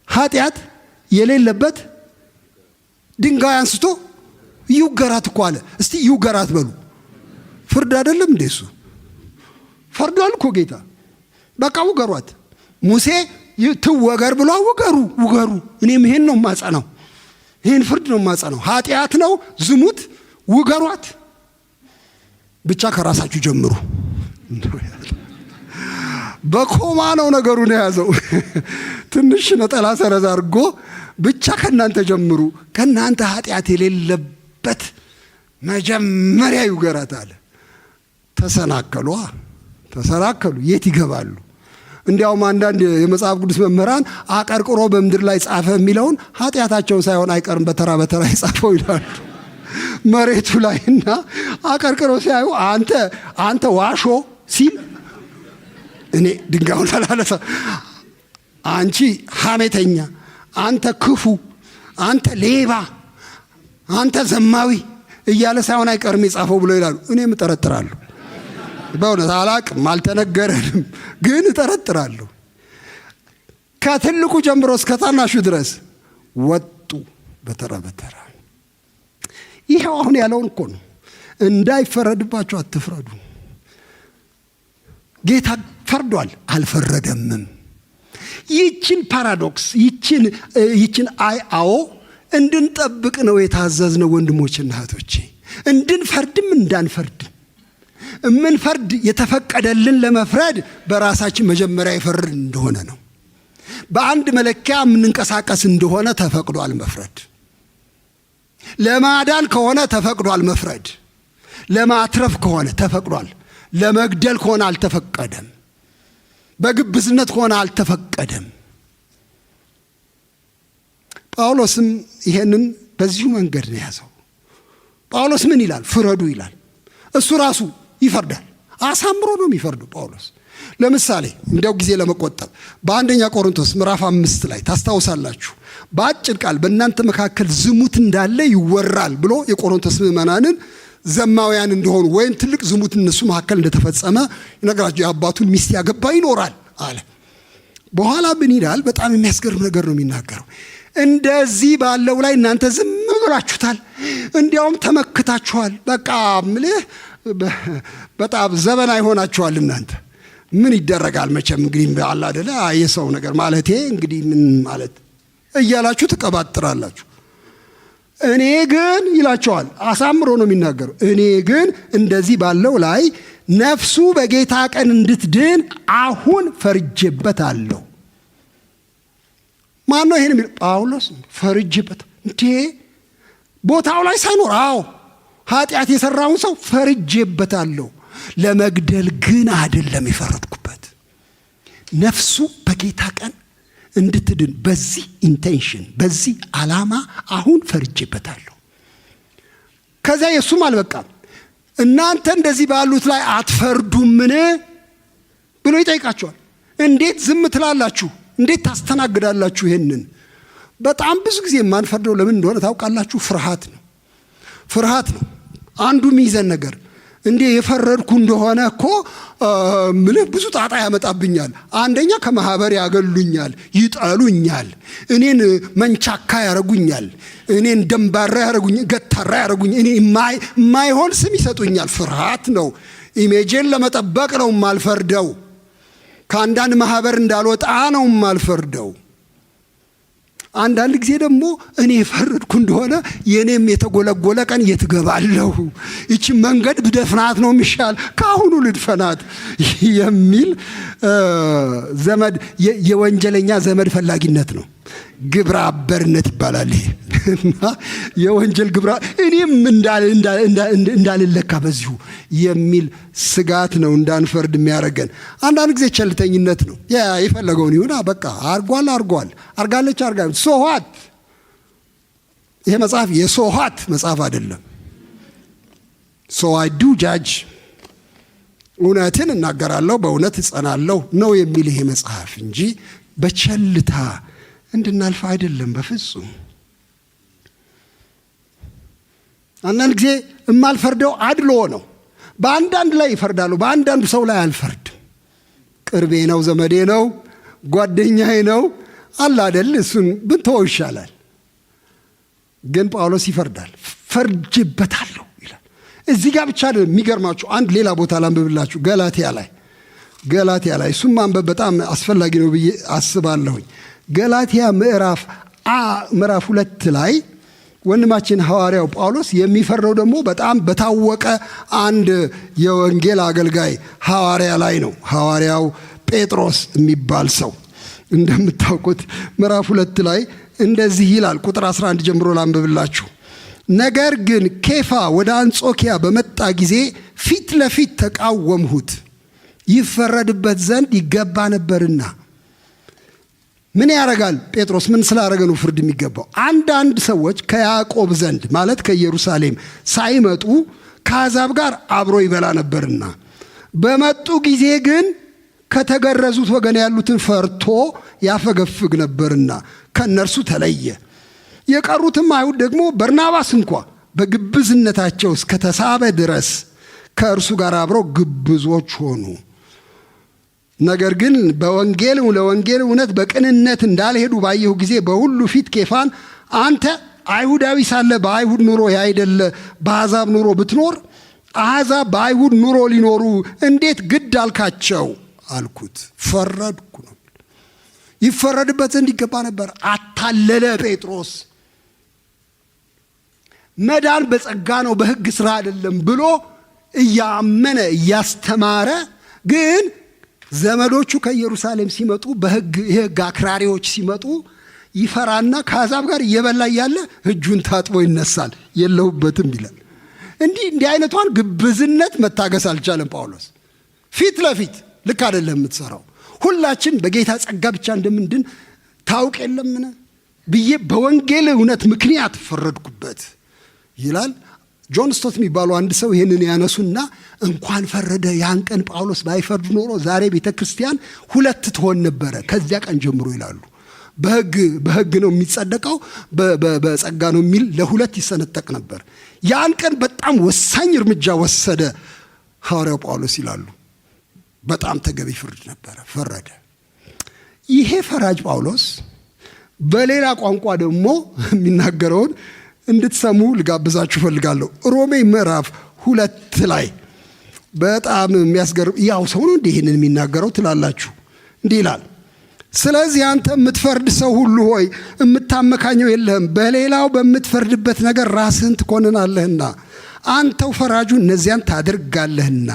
ኃጢአት የሌለበት ድንጋይ አንስቶ ይውገራት እኮ አለ። እስቲ ይውገራት በሉ። ፍርድ አይደለም እንዴ እሱ? ፈርዷል እኮ ጌታ። በቃ ውገሯት። ሙሴ ትወገር ብሎ ውገሩ፣ ውገሩ። እኔም ይሄን ነው የማጸናው፣ ይሄን ፍርድ ነው የማጸናው። ኃጢአት ነው ዝሙት፣ ውገሯት። ብቻ ከራሳችሁ ጀምሩ። በኮማ ነው ነገሩን የያዘው። ትንሽ ነጠላ ሰረዝ አድርጎ ብቻ ከእናንተ ጀምሩ፣ ከእናንተ ኃጢአት የሌለበት መጀመሪያ ይውገራት አለ። ተሰናከሉ ተሰናከሉ። የት ይገባሉ? እንዲያውም አንዳንድ የመጽሐፍ ቅዱስ መምህራን አቀርቅሮ በምድር ላይ ጻፈ የሚለውን ኃጢአታቸውን ሳይሆን አይቀርም በተራ በተራ የጻፈው ይላሉ። መሬቱ ላይና አቀርቅሮ ሲያዩ አንተ አንተ ዋሾ ሲል እኔ ድንጋዩን አላነሳ፣ አንቺ ሐሜተኛ፣ አንተ ክፉ፣ አንተ ሌባ፣ አንተ ዘማዊ እያለ ሳይሆን አይቀርም የጻፈው ብሎ ይላሉ። እኔም እጠረጥራለሁ። በእውነት አላቅም፣ አልተነገረንም፣ ግን እጠረጥራለሁ። ከትልቁ ጀምሮ እስከ ታናሹ ድረስ ወጡ በተራ በተራ። ይኸው አሁን ያለውን እኮ ነው። እንዳይፈረድባችሁ አትፍረዱ። ጌታ ፈርዷል፣ አልፈረደምም። ይችን ፓራዶክስ ይችን አይ አዎ እንድንጠብቅ ነው የታዘዝነው ወንድሞችና እህቶቼ። እንድንፈርድም እንዳንፈርድም እምንፈርድ የተፈቀደልን ለመፍረድ በራሳችን መጀመሪያ የፈረድን እንደሆነ ነው። በአንድ መለኪያ የምንንቀሳቀስ እንደሆነ ተፈቅዷል መፍረድ። ለማዳን ከሆነ ተፈቅዷል መፍረድ። ለማትረፍ ከሆነ ተፈቅዷል። ለመግደል ከሆነ አልተፈቀደም። በግብዝነት ከሆነ አልተፈቀደም። ጳውሎስም ይሄንን በዚሁ መንገድ ነው የያዘው። ጳውሎስ ምን ይላል? ፍረዱ ይላል። እሱ ራሱ ይፈርዳል። አሳምሮ ነው የሚፈርዱ ጳውሎስ። ለምሳሌ እንዲያው ጊዜ ለመቆጠብ በአንደኛ ቆሮንቶስ ምዕራፍ 5 ላይ ታስታውሳላችሁ። በአጭር ቃል በእናንተ መካከል ዝሙት እንዳለ ይወራል ብሎ የቆሮንቶስ ምዕመናንን ዘማውያን እንደሆኑ ወይም ትልቅ ዝሙት እነሱ መካከል እንደተፈጸመ ይነግራቸው። የአባቱን ሚስት ያገባ ይኖራል አለ። በኋላ ምን ይላል? በጣም የሚያስገርም ነገር ነው የሚናገረው። እንደዚህ ባለው ላይ እናንተ ዝም ብላችሁታል፣ እንዲያውም ተመክታችኋል። በቃ ምልህ በጣም ዘበና ይሆናችኋል እናንተ። ምን ይደረጋል መቼም እንግዲህ አለ አይደለ የሰው ነገር ማለቴ እንግዲህ ምን ማለት እያላችሁ ትቀባጥራላችሁ። እኔ ግን ይላቸዋል፣ አሳምሮ ነው የሚናገረው። እኔ ግን እንደዚህ ባለው ላይ ነፍሱ በጌታ ቀን እንድትድን አሁን ፈርጄበታለሁ። ማን ነው ይሄን የሚለው? ጳውሎስ። ፈርጄበት እንዴ? ቦታው ላይ ሳይኖር? አዎ፣ ኃጢአት የሰራውን ሰው ፈርጄበታለሁ። ለመግደል ግን አይደለም የፈረድኩበት፣ ነፍሱ በጌታ ቀን እንድትድን በዚህ intention በዚህ ዓላማ አሁን ፈርጄበታለሁ። ከዚያ የእሱም አልበቃም። እናንተ እንደዚህ ባሉት ላይ አትፈርዱምን ብሎ ይጠይቃቸዋል። እንዴት ዝም ትላላችሁ? እንዴት ታስተናግዳላችሁ ይሄንን? በጣም ብዙ ጊዜ የማንፈርደው ለምን እንደሆነ ታውቃላችሁ? ፍርሃት ነው። ፍርሃት ነው አንዱ የሚይዘን ነገር። እንዴ የፈረድኩ እንደሆነ እኮ ምልህ ብዙ ጣጣ ያመጣብኛል። አንደኛ ከማህበር ያገሉኛል፣ ይጠሉኛል፣ እኔን መንቻካ ያረጉኛል፣ እኔን ደንባራ ያረጉኝ፣ ገታራ ያረጉኝ፣ እኔ የማይሆን ስም ይሰጡኛል። ፍርሃት ነው። image ኤን ለመጠበቅ ነው የማልፈርደው። ከአንዳንድ ማህበር እንዳልወጣ ነው የማልፈርደው። አንዳንድ ጊዜ ደግሞ እኔ የፈረድኩ እንደሆነ የኔም የተጎለጎለ ቀን የት እገባለሁ? ይቺ መንገድ ብደፍናት ነው የሚሻል፣ ከአሁኑ ልድፈናት የሚል ዘመድ የወንጀለኛ ዘመድ ፈላጊነት ነው። ግብረ አበርነት ይባላል ይሄ። እና የወንጀል ግብረ እኔም እንዳልለካ በዚሁ የሚል ስጋት ነው እንዳንፈርድ የሚያደርገን። አንዳንድ ጊዜ ቸልተኝነት ነው። የፈለገውን ይሁን በቃ አርጓል አርጓል፣ አርጋለች አርጋ፣ so what። ይሄ መጽሐፍ የ so what መጽሐፍ አይደለም። So I do judge፣ እውነትን እናገራለሁ፣ በእውነት እጸናለሁ ነው የሚል ይሄ መጽሐፍ እንጂ በቸልታ እንድናልፍ አይደለም በፍጹም። አንዳንድ ጊዜ የማልፈርደው አድሎ ነው። በአንዳንድ ላይ ይፈርዳሉ፣ በአንዳንዱ ሰው ላይ አልፈርድም። ቅርቤ ነው፣ ዘመዴ ነው፣ ጓደኛዬ ነው አለ አይደል? እሱን ብንተወው ይሻላል። ግን ጳውሎስ ይፈርዳል። ፈርጄበታለሁ ይላል። እዚህ ጋር ብቻ አይደለም የሚገርማችሁ፣ አንድ ሌላ ቦታ ላንብብላችሁ። ገላትያ ላይ፣ ገላትያ ላይ እሱም ማንበብ በጣም አስፈላጊ ነው ብዬ አስባለሁኝ። ገላትያ ምዕራፍ 2 ላይ ወንድማችን ሐዋርያው ጳውሎስ የሚፈርደው ደግሞ በጣም በታወቀ አንድ የወንጌል አገልጋይ ሐዋርያ ላይ ነው። ሐዋርያው ጴጥሮስ የሚባል ሰው እንደምታውቁት ምዕራፍ 2 ላይ እንደዚህ ይላል። ቁጥር 11 ጀምሮ ላንብብላችሁ። ነገር ግን ኬፋ ወደ አንጾኪያ በመጣ ጊዜ ፊት ለፊት ተቃወምሁት፣ ይፈረድበት ዘንድ ይገባ ነበርና። ምን ያደርጋል ጴጥሮስ? ምን ስላደረገ ነው ፍርድ የሚገባው? አንዳንድ ሰዎች ከያዕቆብ ዘንድ ማለት ከኢየሩሳሌም ሳይመጡ ከአሕዛብ ጋር አብሮ ይበላ ነበርና፣ በመጡ ጊዜ ግን ከተገረዙት ወገን ያሉትን ፈርቶ ያፈገፍግ ነበርና ከእነርሱ ተለየ። የቀሩትም አይሁድ ደግሞ በርናባስ እንኳ በግብዝነታቸው እስከተሳበ ድረስ ከእርሱ ጋር አብረው ግብዞች ሆኑ። ነገር ግን በወንጌል ለወንጌል እውነት በቅንነት እንዳልሄዱ ባየሁ ጊዜ በሁሉ ፊት ኬፋን፣ አንተ አይሁዳዊ ሳለህ በአይሁድ ኑሮ ያይደለ በአሕዛብ ኑሮ ብትኖር አሕዛብ በአይሁድ ኑሮ ሊኖሩ እንዴት ግድ አልካቸው አልኩት። ፈረድኩ ነው። ይፈረድበት ዘንድ ይገባ ነበር። አታለለ ጴጥሮስ። መዳን በጸጋ ነው በሕግ ስራ አይደለም ብሎ እያመነ እያስተማረ ግን ዘመዶቹ ከኢየሩሳሌም ሲመጡ፣ በሕግ የሕግ አክራሪዎች ሲመጡ ይፈራና ከአሕዛብ ጋር እየበላ እያለ እጁን ታጥቦ ይነሳል። የለሁበትም ይላል። እንዲህ እንዲህ አይነቷን ግብዝነት መታገስ አልቻለም ጳውሎስ። ፊት ለፊት ልክ አይደለም የምትሰራው፣ ሁላችን በጌታ ጸጋ ብቻ እንደምንድን ታውቅ የለምን ብዬ በወንጌል እውነት ምክንያት ፈረድኩበት ይላል። ጆን ስቶት የሚባሉ አንድ ሰው ይህንን ያነሱና እንኳን ፈረደ፣ ያን ቀን ጳውሎስ ባይፈርድ ኖሮ ዛሬ ቤተ ክርስቲያን ሁለት ትሆን ነበረ ከዚያ ቀን ጀምሮ ይላሉ። በሕግ ነው የሚጸደቀው፣ በጸጋ ነው የሚል ለሁለት ይሰነጠቅ ነበር። ያን ቀን በጣም ወሳኝ እርምጃ ወሰደ ሐዋርያው ጳውሎስ ይላሉ። በጣም ተገቢ ፍርድ ነበረ፣ ፈረደ። ይሄ ፈራጅ ጳውሎስ በሌላ ቋንቋ ደግሞ የሚናገረውን እንድትሰሙ ልጋብዛችሁ እፈልጋለሁ። ሮሜ ምዕራፍ 2 ላይ በጣም የሚያስገርም፣ ያው ሰው ነው እንዲህ ይህንን የሚናገረው ትላላችሁ። እንዲህ ይላል። ስለዚህ አንተ የምትፈርድ ሰው ሁሉ ሆይ የምታመካኘው የለህም፣ በሌላው በምትፈርድበት ነገር ራስህን ትኮንናለህና፣ አንተው ፈራጁ እነዚያን ታደርጋለህና።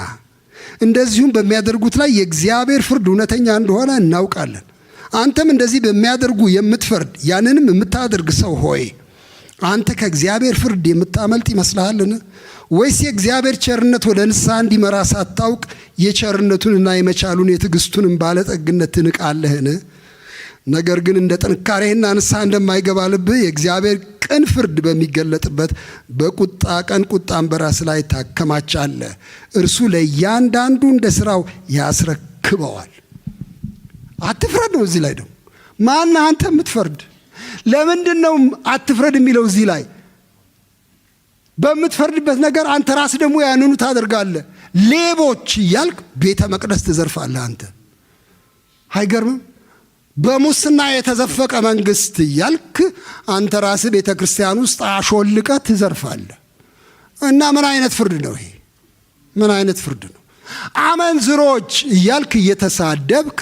እንደዚሁም በሚያደርጉት ላይ የእግዚአብሔር ፍርድ እውነተኛ እንደሆነ እናውቃለን። አንተም እንደዚህ በሚያደርጉ የምትፈርድ ያንንም የምታደርግ ሰው ሆይ አንተ ከእግዚአብሔር ፍርድ የምታመልጥ ይመስልሃልን? ወይስ የእግዚአብሔር ቸርነት ወደ ንስሐ እንዲመራ ሳታውቅ የቸርነቱንና የመቻሉን የትዕግስቱንም ባለጠግነት ትንቃለህን? ነገር ግን እንደ ጥንካሬህና ንስሐ እንደማይገባ ልብህ የእግዚአብሔር ቅን ፍርድ በሚገለጥበት በቁጣ ቀን ቁጣን በራስህ ላይ ታከማቻለህ። እርሱ ለእያንዳንዱ እንደ ሥራው ያስረክበዋል። አትፍረድ ነው። እዚህ ላይ ደግሞ ማን አንተ የምትፈርድ? ለምንድን ነው አትፍረድ የሚለው? እዚህ ላይ በምትፈርድበት ነገር አንተ ራስህ ደግሞ ያንኑ ታደርጋለህ። ሌቦች እያልክ ቤተ መቅደስ ትዘርፋለህ። አንተ አይገርምም? በሙስና የተዘፈቀ መንግስት እያልክ አንተ ራስህ ቤተ ክርስቲያን ውስጥ አሾልቀህ ትዘርፋለህ። እና ምን አይነት ፍርድ ነው ይሄ? ምን አይነት ፍርድ ነው? አመንዝሮች እያልክ እየተሳደብክ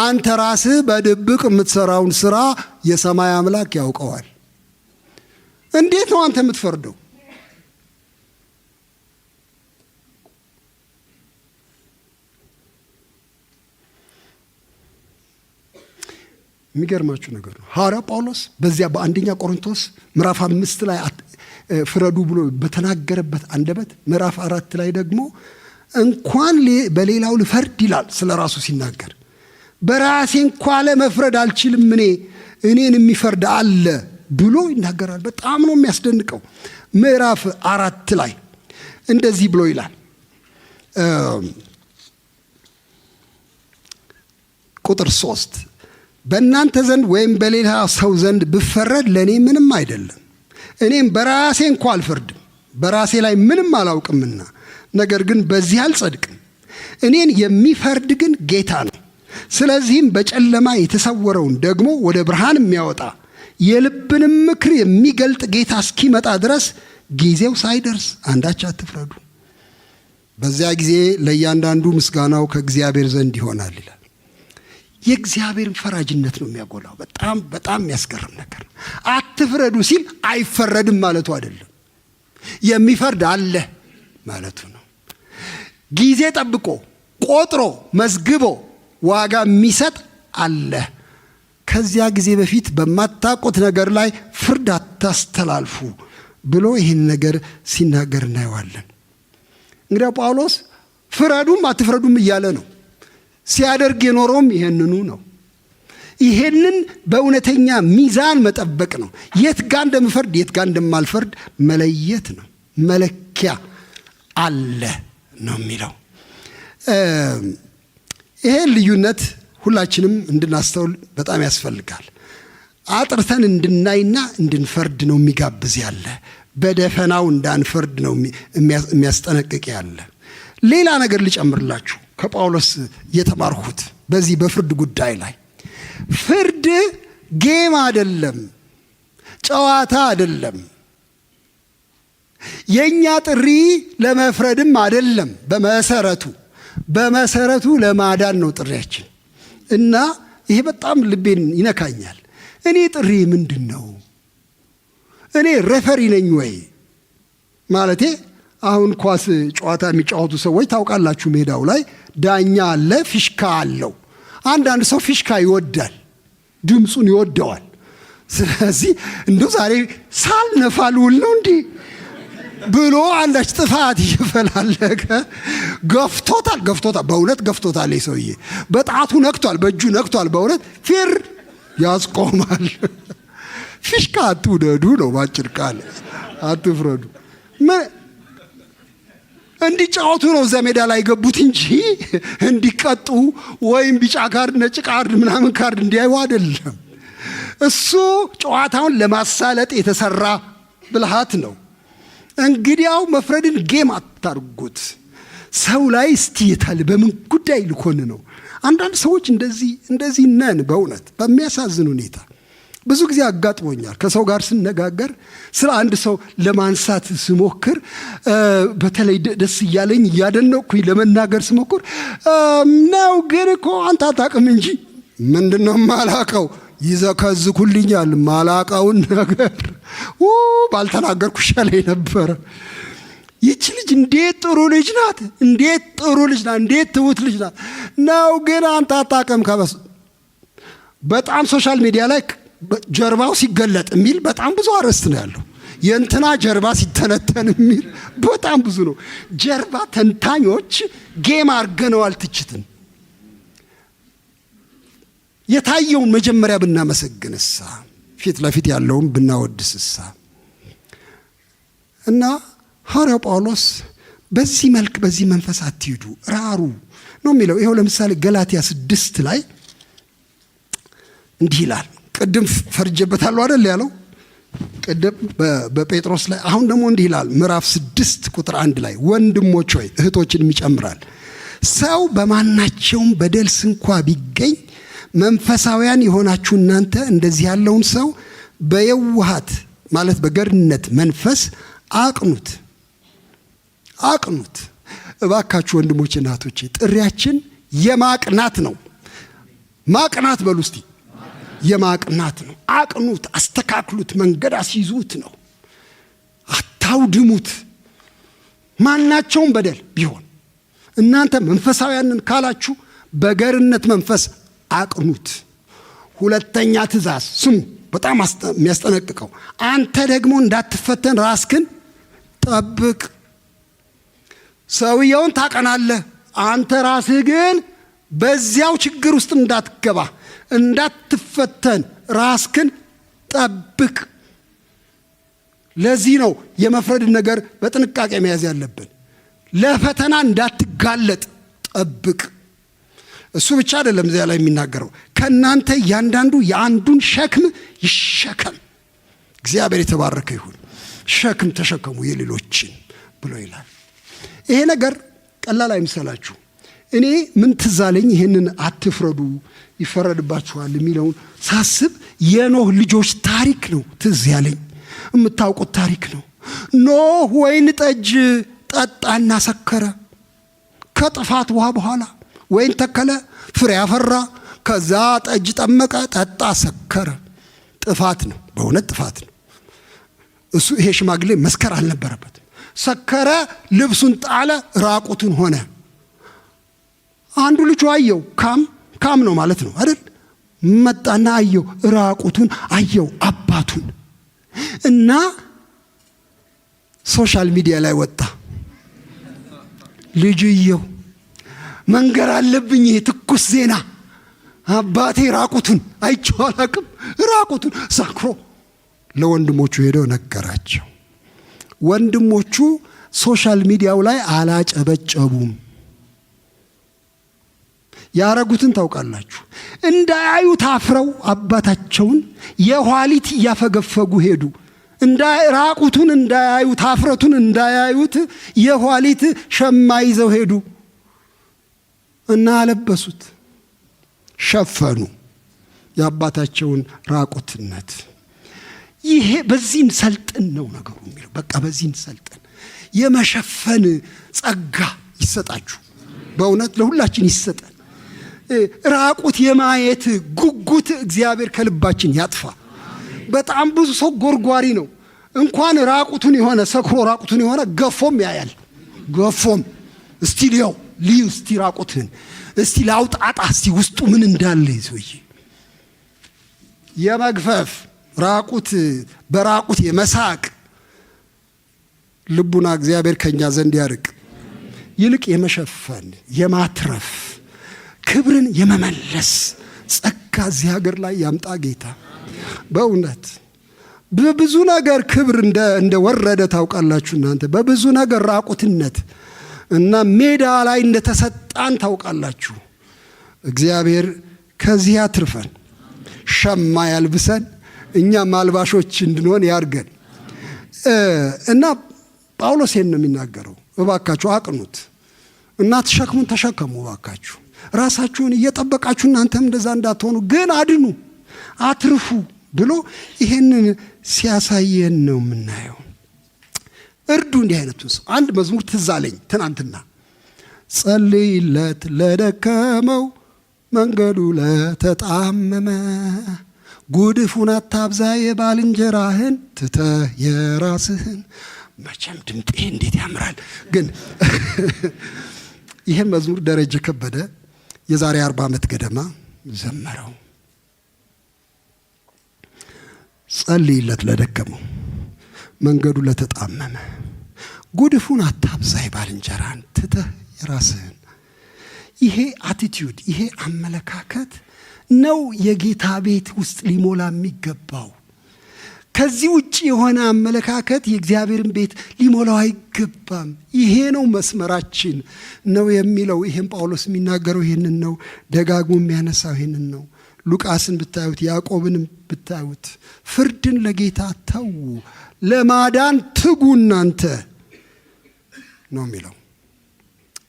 አንተ ራስህ በድብቅ የምትሰራውን ስራ የሰማይ አምላክ ያውቀዋል። እንዴት ነው አንተ የምትፈርደው? የሚገርማችሁ ነገር ነው። ሐዋርያው ጳውሎስ በዚያ በአንደኛ ቆሮንቶስ ምዕራፍ 5 ላይ ፍረዱ ብሎ በተናገረበት አንደበት ምዕራፍ 4 ላይ ደግሞ እንኳን በሌላው ልፈርድ ይላል። ስለ ራሱ ሲናገር በራሴ እንኳ ለመፍረድ አልችልም፣ እኔን የሚፈርድ አለ ብሎ ይናገራል። በጣም ነው የሚያስደንቀው። ምዕራፍ 4 ላይ እንደዚህ ብሎ ይላል። ቁጥር 3 በእናንተ ዘንድ ወይም በሌላ ሰው ዘንድ ብፈረድ ለእኔ ምንም አይደለም፣ እኔም በራሴ እንኳ አልፈርድም፣ በራሴ ላይ ምንም አላውቅምና፣ ነገር ግን በዚህ አልጸድቅም። እኔን የሚፈርድ ግን ጌታ ነው። ስለዚህም በጨለማ የተሰወረውን ደግሞ ወደ ብርሃን የሚያወጣ የልብንም ምክር የሚገልጥ ጌታ እስኪመጣ ድረስ ጊዜው ሳይደርስ አንዳች አትፍረዱ። በዚያ ጊዜ ለእያንዳንዱ ምስጋናው ከእግዚአብሔር ዘንድ ይሆናል ይላል። የእግዚአብሔርን ፈራጅነት ነው የሚያጎላው። በጣም በጣም የሚያስገርም ነገር ነው። አትፍረዱ ሲል አይፈረድም ማለቱ አይደለም፣ የሚፈርድ አለ ማለቱ ነው። ጊዜ ጠብቆ ቆጥሮ መዝግቦ ዋጋ የሚሰጥ አለ። ከዚያ ጊዜ በፊት በማታውቁት ነገር ላይ ፍርድ አታስተላልፉ ብሎ ይህን ነገር ሲናገር እናየዋለን። እንግዲያው ጳውሎስ ፍረዱም አትፍረዱም እያለ ነው። ሲያደርግ የኖረውም ይሄንኑ ነው። ይሄንን በእውነተኛ ሚዛን መጠበቅ ነው። የት ጋር እንደምፈርድ የት ጋር እንደማልፈርድ መለየት ነው። መለኪያ አለ ነው የሚለው። ይሄን ልዩነት ሁላችንም እንድናስተውል በጣም ያስፈልጋል። አጥርተን እንድናይና እንድንፈርድ ነው የሚጋብዝ ያለ። በደፈናው እንዳንፈርድ ነው የሚያስጠነቅቅ ያለ። ሌላ ነገር ልጨምርላችሁ ከጳውሎስ የተማርኩት በዚህ በፍርድ ጉዳይ ላይ፣ ፍርድ game አይደለም፣ ጨዋታ አይደለም። የኛ ጥሪ ለመፍረድም አይደለም። በመሰረቱ ለማዳን ነው ጥሪያችን። እና ይሄ በጣም ልቤን ይነካኛል። እኔ ጥሪ ምንድን ነው? እኔ referee ነኝ ወይ? ማለቴ አሁን ኳስ ጨዋታ የሚጫወቱ ሰዎች ታውቃላችሁ፣ ሜዳው ላይ ዳኛ አለ፣ ፊሽካ አለው። አንዳንድ ሰው ፊሽካ ይወዳል፣ ድምፁን ይወደዋል። ስለዚህ እንደው ዛሬ ሳልነፋ ልውል ነው እንዲህ ብሎ አንዳች ጥፋት እየፈላለገ ገፍቶታል፣ ገፍቶታል፣ በእውነት ገፍቶታል። ይህ ሰውዬ በጣቱ ነክቷል፣ በእጁ ነክቷል። በእውነት ፊር ያስቆማል። ፊሽካ አትውደዱ ነው ባጭር ቃል፣ አትፍረዱ። እንዲጫወቱ ነው እዛ ሜዳ ላይ ገቡት እንጂ እንዲቀጡ ወይም ቢጫ ካርድ፣ ነጭ ካርድ፣ ምናምን ካርድ እንዲያዩ አይደለም። እሱ ጨዋታውን ለማሳለጥ የተሰራ ብልሃት ነው። እንግዲያው መፍረድን game አታርጉት። ሰው ላይ እስቲ የታለ በምን ጉዳይ ልኮን ነው? አንዳንድ ሰዎች እንደዚህ እንደዚህ ነን። በእውነት በሚያሳዝን ሁኔታ ብዙ ጊዜ አጋጥሞኛል። ከሰው ጋር ስነጋገር ስለ አንድ ሰው ለማንሳት ስሞክር፣ በተለይ ደስ እያለኝ እያደነቅኩኝ ለመናገር ስሞክር፣ ነው ግን እኮ አንተ አታውቅም እንጂ። ምንድነው ማላቀው? ይዘከዝኩልኛል። ማላቀውን ነገር ባልተናገርኩ ይሻለኝ ነበረ። ይቺ ልጅ እንዴት ጥሩ ልጅ ናት፣ እንዴት ጥሩ ልጅ ናት፣ እንዴት ትሁት ልጅ ናት። ነው ግን አንተ አታውቅም። ከበስ በጣም social media ላይ ጀርባው ሲገለጥ የሚል በጣም ብዙ አርዕስት ነው ያለው። የእንትና ጀርባ ሲተነተን የሚል በጣም ብዙ ነው። ጀርባ ተንታኞች game አርገነዋል ትችትን። የታየውን መጀመሪያ ብናመሰግንሳ፣ ፊት ለፊት ያለውን ብናወድስሳ። እና ሐዋርያው ጳውሎስ በዚህ መልክ በዚህ መንፈስ አትሂዱ፣ ራሩ ነው የሚለው። ይኸው ለምሳሌ ገላትያ 6 ላይ እንዲህ ይላል። ቅድም ፈርጄበታለሁ አይደል ያለው ቅድም በጴጥሮስ ላይ። አሁን ደግሞ እንዲህ ይላል ምዕራፍ 6 ቁጥር 1 ላይ፣ ወንድሞች ሆይ እህቶችንም ይጨምራል፣ ሰው በማናቸውም በደል ስንኳ ቢገኝ መንፈሳውያን የሆናችሁ እናንተ እንደዚህ ያለውን ሰው በየውሃት ማለት በገርነት መንፈስ አቅኑት፣ አቅኑት። እባካችሁ ወንድሞቼ እናቶቼ ጥሪያችን የማቅናት ነው። ማቅናት በሉ እስቲ። የማቅናት ነው። አቅኑት፣ አስተካክሉት፣ መንገድ አስይዙት ነው። አታውድሙት። ማናቸውም በደል ቢሆን እናንተ መንፈሳውያንን ካላችሁ በገርነት መንፈስ አቅኑት። ሁለተኛ ትእዛዝ ስሙ፣ በጣም የሚያስጠነቅቀው፣ አንተ ደግሞ እንዳትፈተን ራስክን ጠብቅ። ሰውየውን ታቀናለህ፣ አንተ ራስህ ግን በዚያው ችግር ውስጥ እንዳትገባ፣ እንዳትፈተን ራስክን ጠብቅ። ለዚህ ነው የመፍረድን ነገር በጥንቃቄ መያዝ ያለብን። ለፈተና እንዳትጋለጥ ጠብቅ። እሱ ብቻ አይደለም እዚያ ላይ የሚናገረው፣ ከእናንተ እያንዳንዱ የአንዱን ሸክም ይሸከም። እግዚአብሔር የተባረከ ይሁን። ሸክም ተሸከሙ የሌሎችን ብሎ ይላል። ይሄ ነገር ቀላል አይምሰላችሁ። እኔ ምን ትዝ አለኝ፣ ይህንን አትፍረዱ ይፈረድባችኋል የሚለውን ሳስብ የኖህ ልጆች ታሪክ ነው ትዝ ያለኝ። የምታውቁት ታሪክ ነው። ኖህ ወይን ጠጅ ጠጣና ሰከረ። ከጥፋት ውሃ በኋላ ወይን ተከለ፣ ፍሬ አፈራ። ከዛ ጠጅ ጠመቀ፣ ጠጣ፣ ሰከረ። ጥፋት ነው፣ በእውነት ጥፋት ነው። እሱ ይሄ ሽማግሌ መስከር አልነበረበትም። ሰከረ፣ ልብሱን ጣለ፣ ራቁቱን ሆነ። አንዱ ልጁ አየው፣ ካም ካም ነው ማለት ነው አይደል? መጣና አየው፣ ራቁቱን አየው አባቱን፣ እና social media ላይ ወጣ። ልጅየው መንገር አለብኝ፣ ይሄ ትኩስ ዜና፣ አባቴ ራቁቱን አይቼው አላቅም፣ ራቁቱን ሰክሮ። ለወንድሞቹ ሄደው ነገራቸው። ወንድሞቹ social media ው ላይ አላጨበጨቡም። ያረጉትን ታውቃላችሁ። እንዳያዩ ታፍረው አባታቸውን የኋሊት እያፈገፈጉ ሄዱ። ራቁቱን እንዳያዩት፣ አፍረቱን እንዳያዩት የኋሊት ሸማ ይዘው ሄዱ እና አለበሱት፣ ሸፈኑ የአባታቸውን ራቁትነት። ይሄ በዚህ እንሰልጥን ነው ነገሩ የሚለው። በቃ በዚህ እንሰልጥን። የመሸፈን ጸጋ ይሰጣችሁ። በእውነት ለሁላችን ይሰጠን። ራቁት የማየት ጉጉት እግዚአብሔር ከልባችን ያጥፋ። በጣም ብዙ ሰው ጎርጓሪ ነው። እንኳን ራቁቱን የሆነ፣ ሰክሮ ራቁቱን የሆነ፣ ገፎም ያያል። ገፎም እስቲ ልየው፣ ልዩ፣ እስቲ ራቁትህን እስቲ ላውጣጣ፣ እስቲ ውስጡ ምን እንዳለ ሰውዬ። የመግፈፍ፣ ራቁት በራቁት የመሳቅ ልቡና እግዚአብሔር ከኛ ዘንድ ያርቅ። ይልቅ የመሸፈን፣ የማትረፍ፣ ክብርን የመመለስ ጸጋ እዚህ ሀገር ላይ ያምጣ ጌታ። በእውነት በብዙ ነገር ክብር እንደ ወረደ ታውቃላችሁ እናንተ። በብዙ ነገር ራቁትነት እና ሜዳ ላይ እንደተሰጣን ታውቃላችሁ። እግዚአብሔር ከዚህ ያትርፈን፣ ሸማ ያልብሰን፣ እኛም አልባሾች እንድንሆን ያርገን። እና ጳውሎስ ይሄን ነው የሚናገረው። እባካችሁ አቅኑት እና ሸክሙን ተሸከሙ። እባካችሁ ራሳችሁን እየጠበቃችሁ እናንተም እንደዛ እንዳትሆኑ ግን አድኑ፣ አትርፉ ብሎ ይሄንን ሲያሳየን ነው የምናየው። እርዱ እንዲህ አይነቱን ሰው። አንድ መዝሙር ትዝ አለኝ ትናንትና። ጸልይለት ለደከመው፣ መንገዱ ለተጣመመ፣ ጉድፉን አታብዛ የባልንጀራህን ትተህ የራስህን። መቼም ድምጤ እንዴት ያምራል ግን። ይህን መዝሙር ደረጀ ከበደ የዛሬ 40 ዓመት ገደማ ዘመረው። ጸልይለት ለደከመው፣ መንገዱ ለተጣመመ፣ ጉድፉን አታብዛ የባልንጀራህን ትተህ የራስህን። ይሄ attitude፣ ይሄ አመለካከት ነው የጌታ ቤት ውስጥ ሊሞላ የሚገባው። ከዚህ ውጭ የሆነ አመለካከት የእግዚአብሔርን ቤት ሊሞላው አይገባም። ይሄ ነው መስመራችን ነው የሚለው። ይሄም ጳውሎስ የሚናገረው ይሄንን ነው። ደጋግሞ የሚያነሳው ይሄንን ነው። ሉቃስን ብታዩት፣ ያዕቆብንም ብታዩት፣ ፍርድን ለጌታ ተዉ፣ ለማዳን ትጉ እናንተ ነው የሚለው።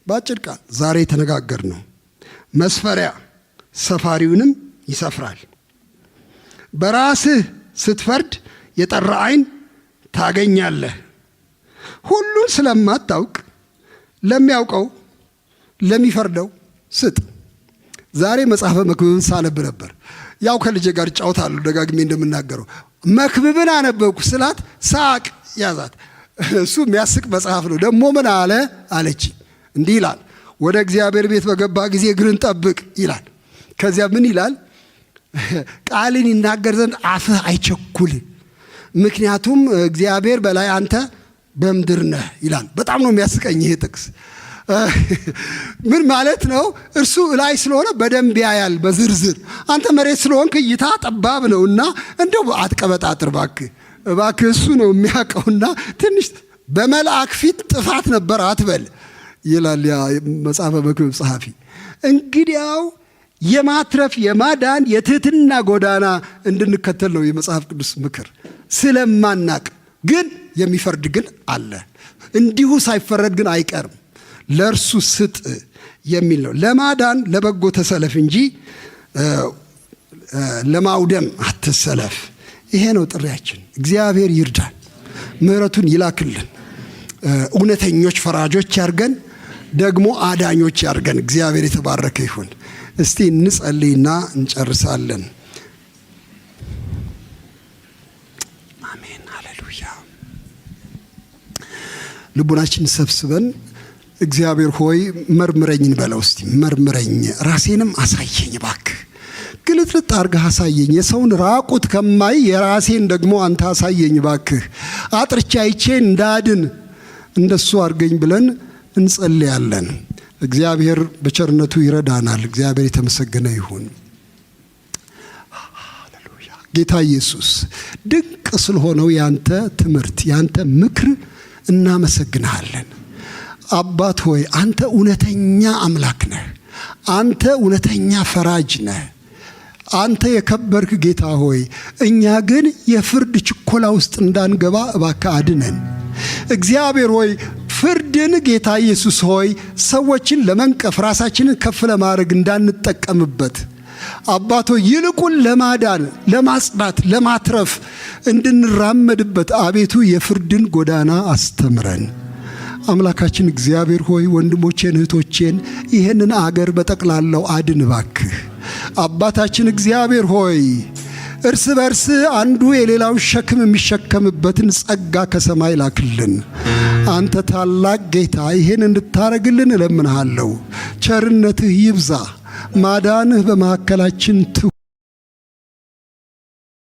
በአጭር ቃል ዛሬ የተነጋገርነው መስፈሪያ ሰፋሪውንም ይሰፍራል። በራስህ ስትፈርድ የጠራ ዓይን ታገኛለህ። ሁሉን ስለማታውቅ ለሚያውቀው፣ ለሚፈርደው ስጥ። ዛሬ መጽሐፈ መክብብን ሳነብ ነበር። ያው ከልጄ ጋር እጫወታለሁ ደጋግሜ እንደምናገረው። መክብብን አነበብኩ ስላት ሳቅ ያዛት። እሱ የሚያስቅ መጽሐፍ ነው። ደግሞ ምን አለ አለች። እንዲህ ይላል፣ ወደ እግዚአብሔር ቤት በገባ ጊዜ እግርን ጠብቅ ይላል። ከዚያ ምን ይላል? ቃልን ይናገር ዘንድ አፍህ አይቸኩል፣ ምክንያቱም እግዚአብሔር በላይ አንተ በምድር ነህ ይላል። በጣም ነው የሚያስቀኝ ይሄ ጥቅስ። ምን ማለት ነው? እርሱ ላይ ስለሆነ በደንብ ያያል በዝርዝር። አንተ መሬት ስለሆንክ እይታ ጠባብ ነው እና እንደው አትቀበጣጥር እባክህ እባክህ፣ እሱ ነው የሚያውቀውና ትንሽ በመልአክ ፊት ጥፋት ነበር አትበል ይላል ያ መጽሐፈ መክብብ ጸሐፊ። እንግዲያው የማትረፍ፣ የማዳን፣ የትህትና ጎዳና እንድንከተል ነው የመጽሐፍ ቅዱስ ምክር። ስለማናቅ ግን የሚፈርድ ግን አለ። እንዲሁ ሳይፈረድ ግን አይቀርም። ለእርሱ ስጥ የሚል ነው። ለማዳን ለበጎ ተሰለፍ እንጂ ለማውደም አትሰለፍ። ይሄ ነው ጥሪያችን። እግዚአብሔር ይርዳን፣ ምሕረቱን ይላክልን፣ እውነተኞች ፈራጆች ያርገን፣ ደግሞ አዳኞች ያርገን። እግዚአብሔር የተባረከ ይሁን። እስቲ እንጸልይና እንጨርሳለን። አሜን፣ ሃሌሉያ። ልቡናችን ሰብስበን እግዚአብሔር ሆይ መርምረኝ እንበለው። እስቲ መርምረኝ፣ ራሴንም አሳየኝ እባክህ፣ ግልጥልጥ አድርገህ አሳየኝ። የሰውን ራቁት ከማይ የራሴን ደግሞ አንተ አሳየኝ እባክህ፣ አጥርቼ አይቼ እንዳድን እንደሱ አድርገኝ ብለን እንጸልያለን። እግዚአብሔር በቸርነቱ ይረዳናል። እግዚአብሔር የተመሰገነ ይሁን። ሃሌሉያ። ጌታ ኢየሱስ፣ ድንቅ ስለሆነው ያንተ ትምህርት፣ ያንተ ምክር እናመሰግንሃለን። አባት ሆይ፣ አንተ እውነተኛ አምላክ ነህ። አንተ እውነተኛ ፈራጅ ነህ። አንተ የከበርክ ጌታ ሆይ፣ እኛ ግን የፍርድ ችኮላ ውስጥ እንዳንገባ እባክህ አድነን። እግዚአብሔር ሆይ፣ ፍርድን ጌታ ኢየሱስ ሆይ ሰዎችን ለመንቀፍ፣ ራሳችንን ከፍ ለማድረግ እንዳንጠቀምበት፣ አባቶ ይልቁን ለማዳን፣ ለማጽዳት፣ ለማትረፍ እንድንራመድበት አቤቱ የፍርድን ጎዳና አስተምረን። አምላካችን እግዚአብሔር ሆይ፣ ወንድሞቼን እህቶቼን፣ ይህንን አገር በጠቅላላው አድን እባክህ። አባታችን እግዚአብሔር ሆይ፣ እርስ በርስ አንዱ የሌላውን ሸክም የሚሸከምበትን ጸጋ ከሰማይ ላክልን። አንተ ታላቅ ጌታ ይህን እንድታረግልን እለምንሃለሁ። ቸርነትህ ይብዛ፣ ማዳንህ በመካከላችን ትሁን።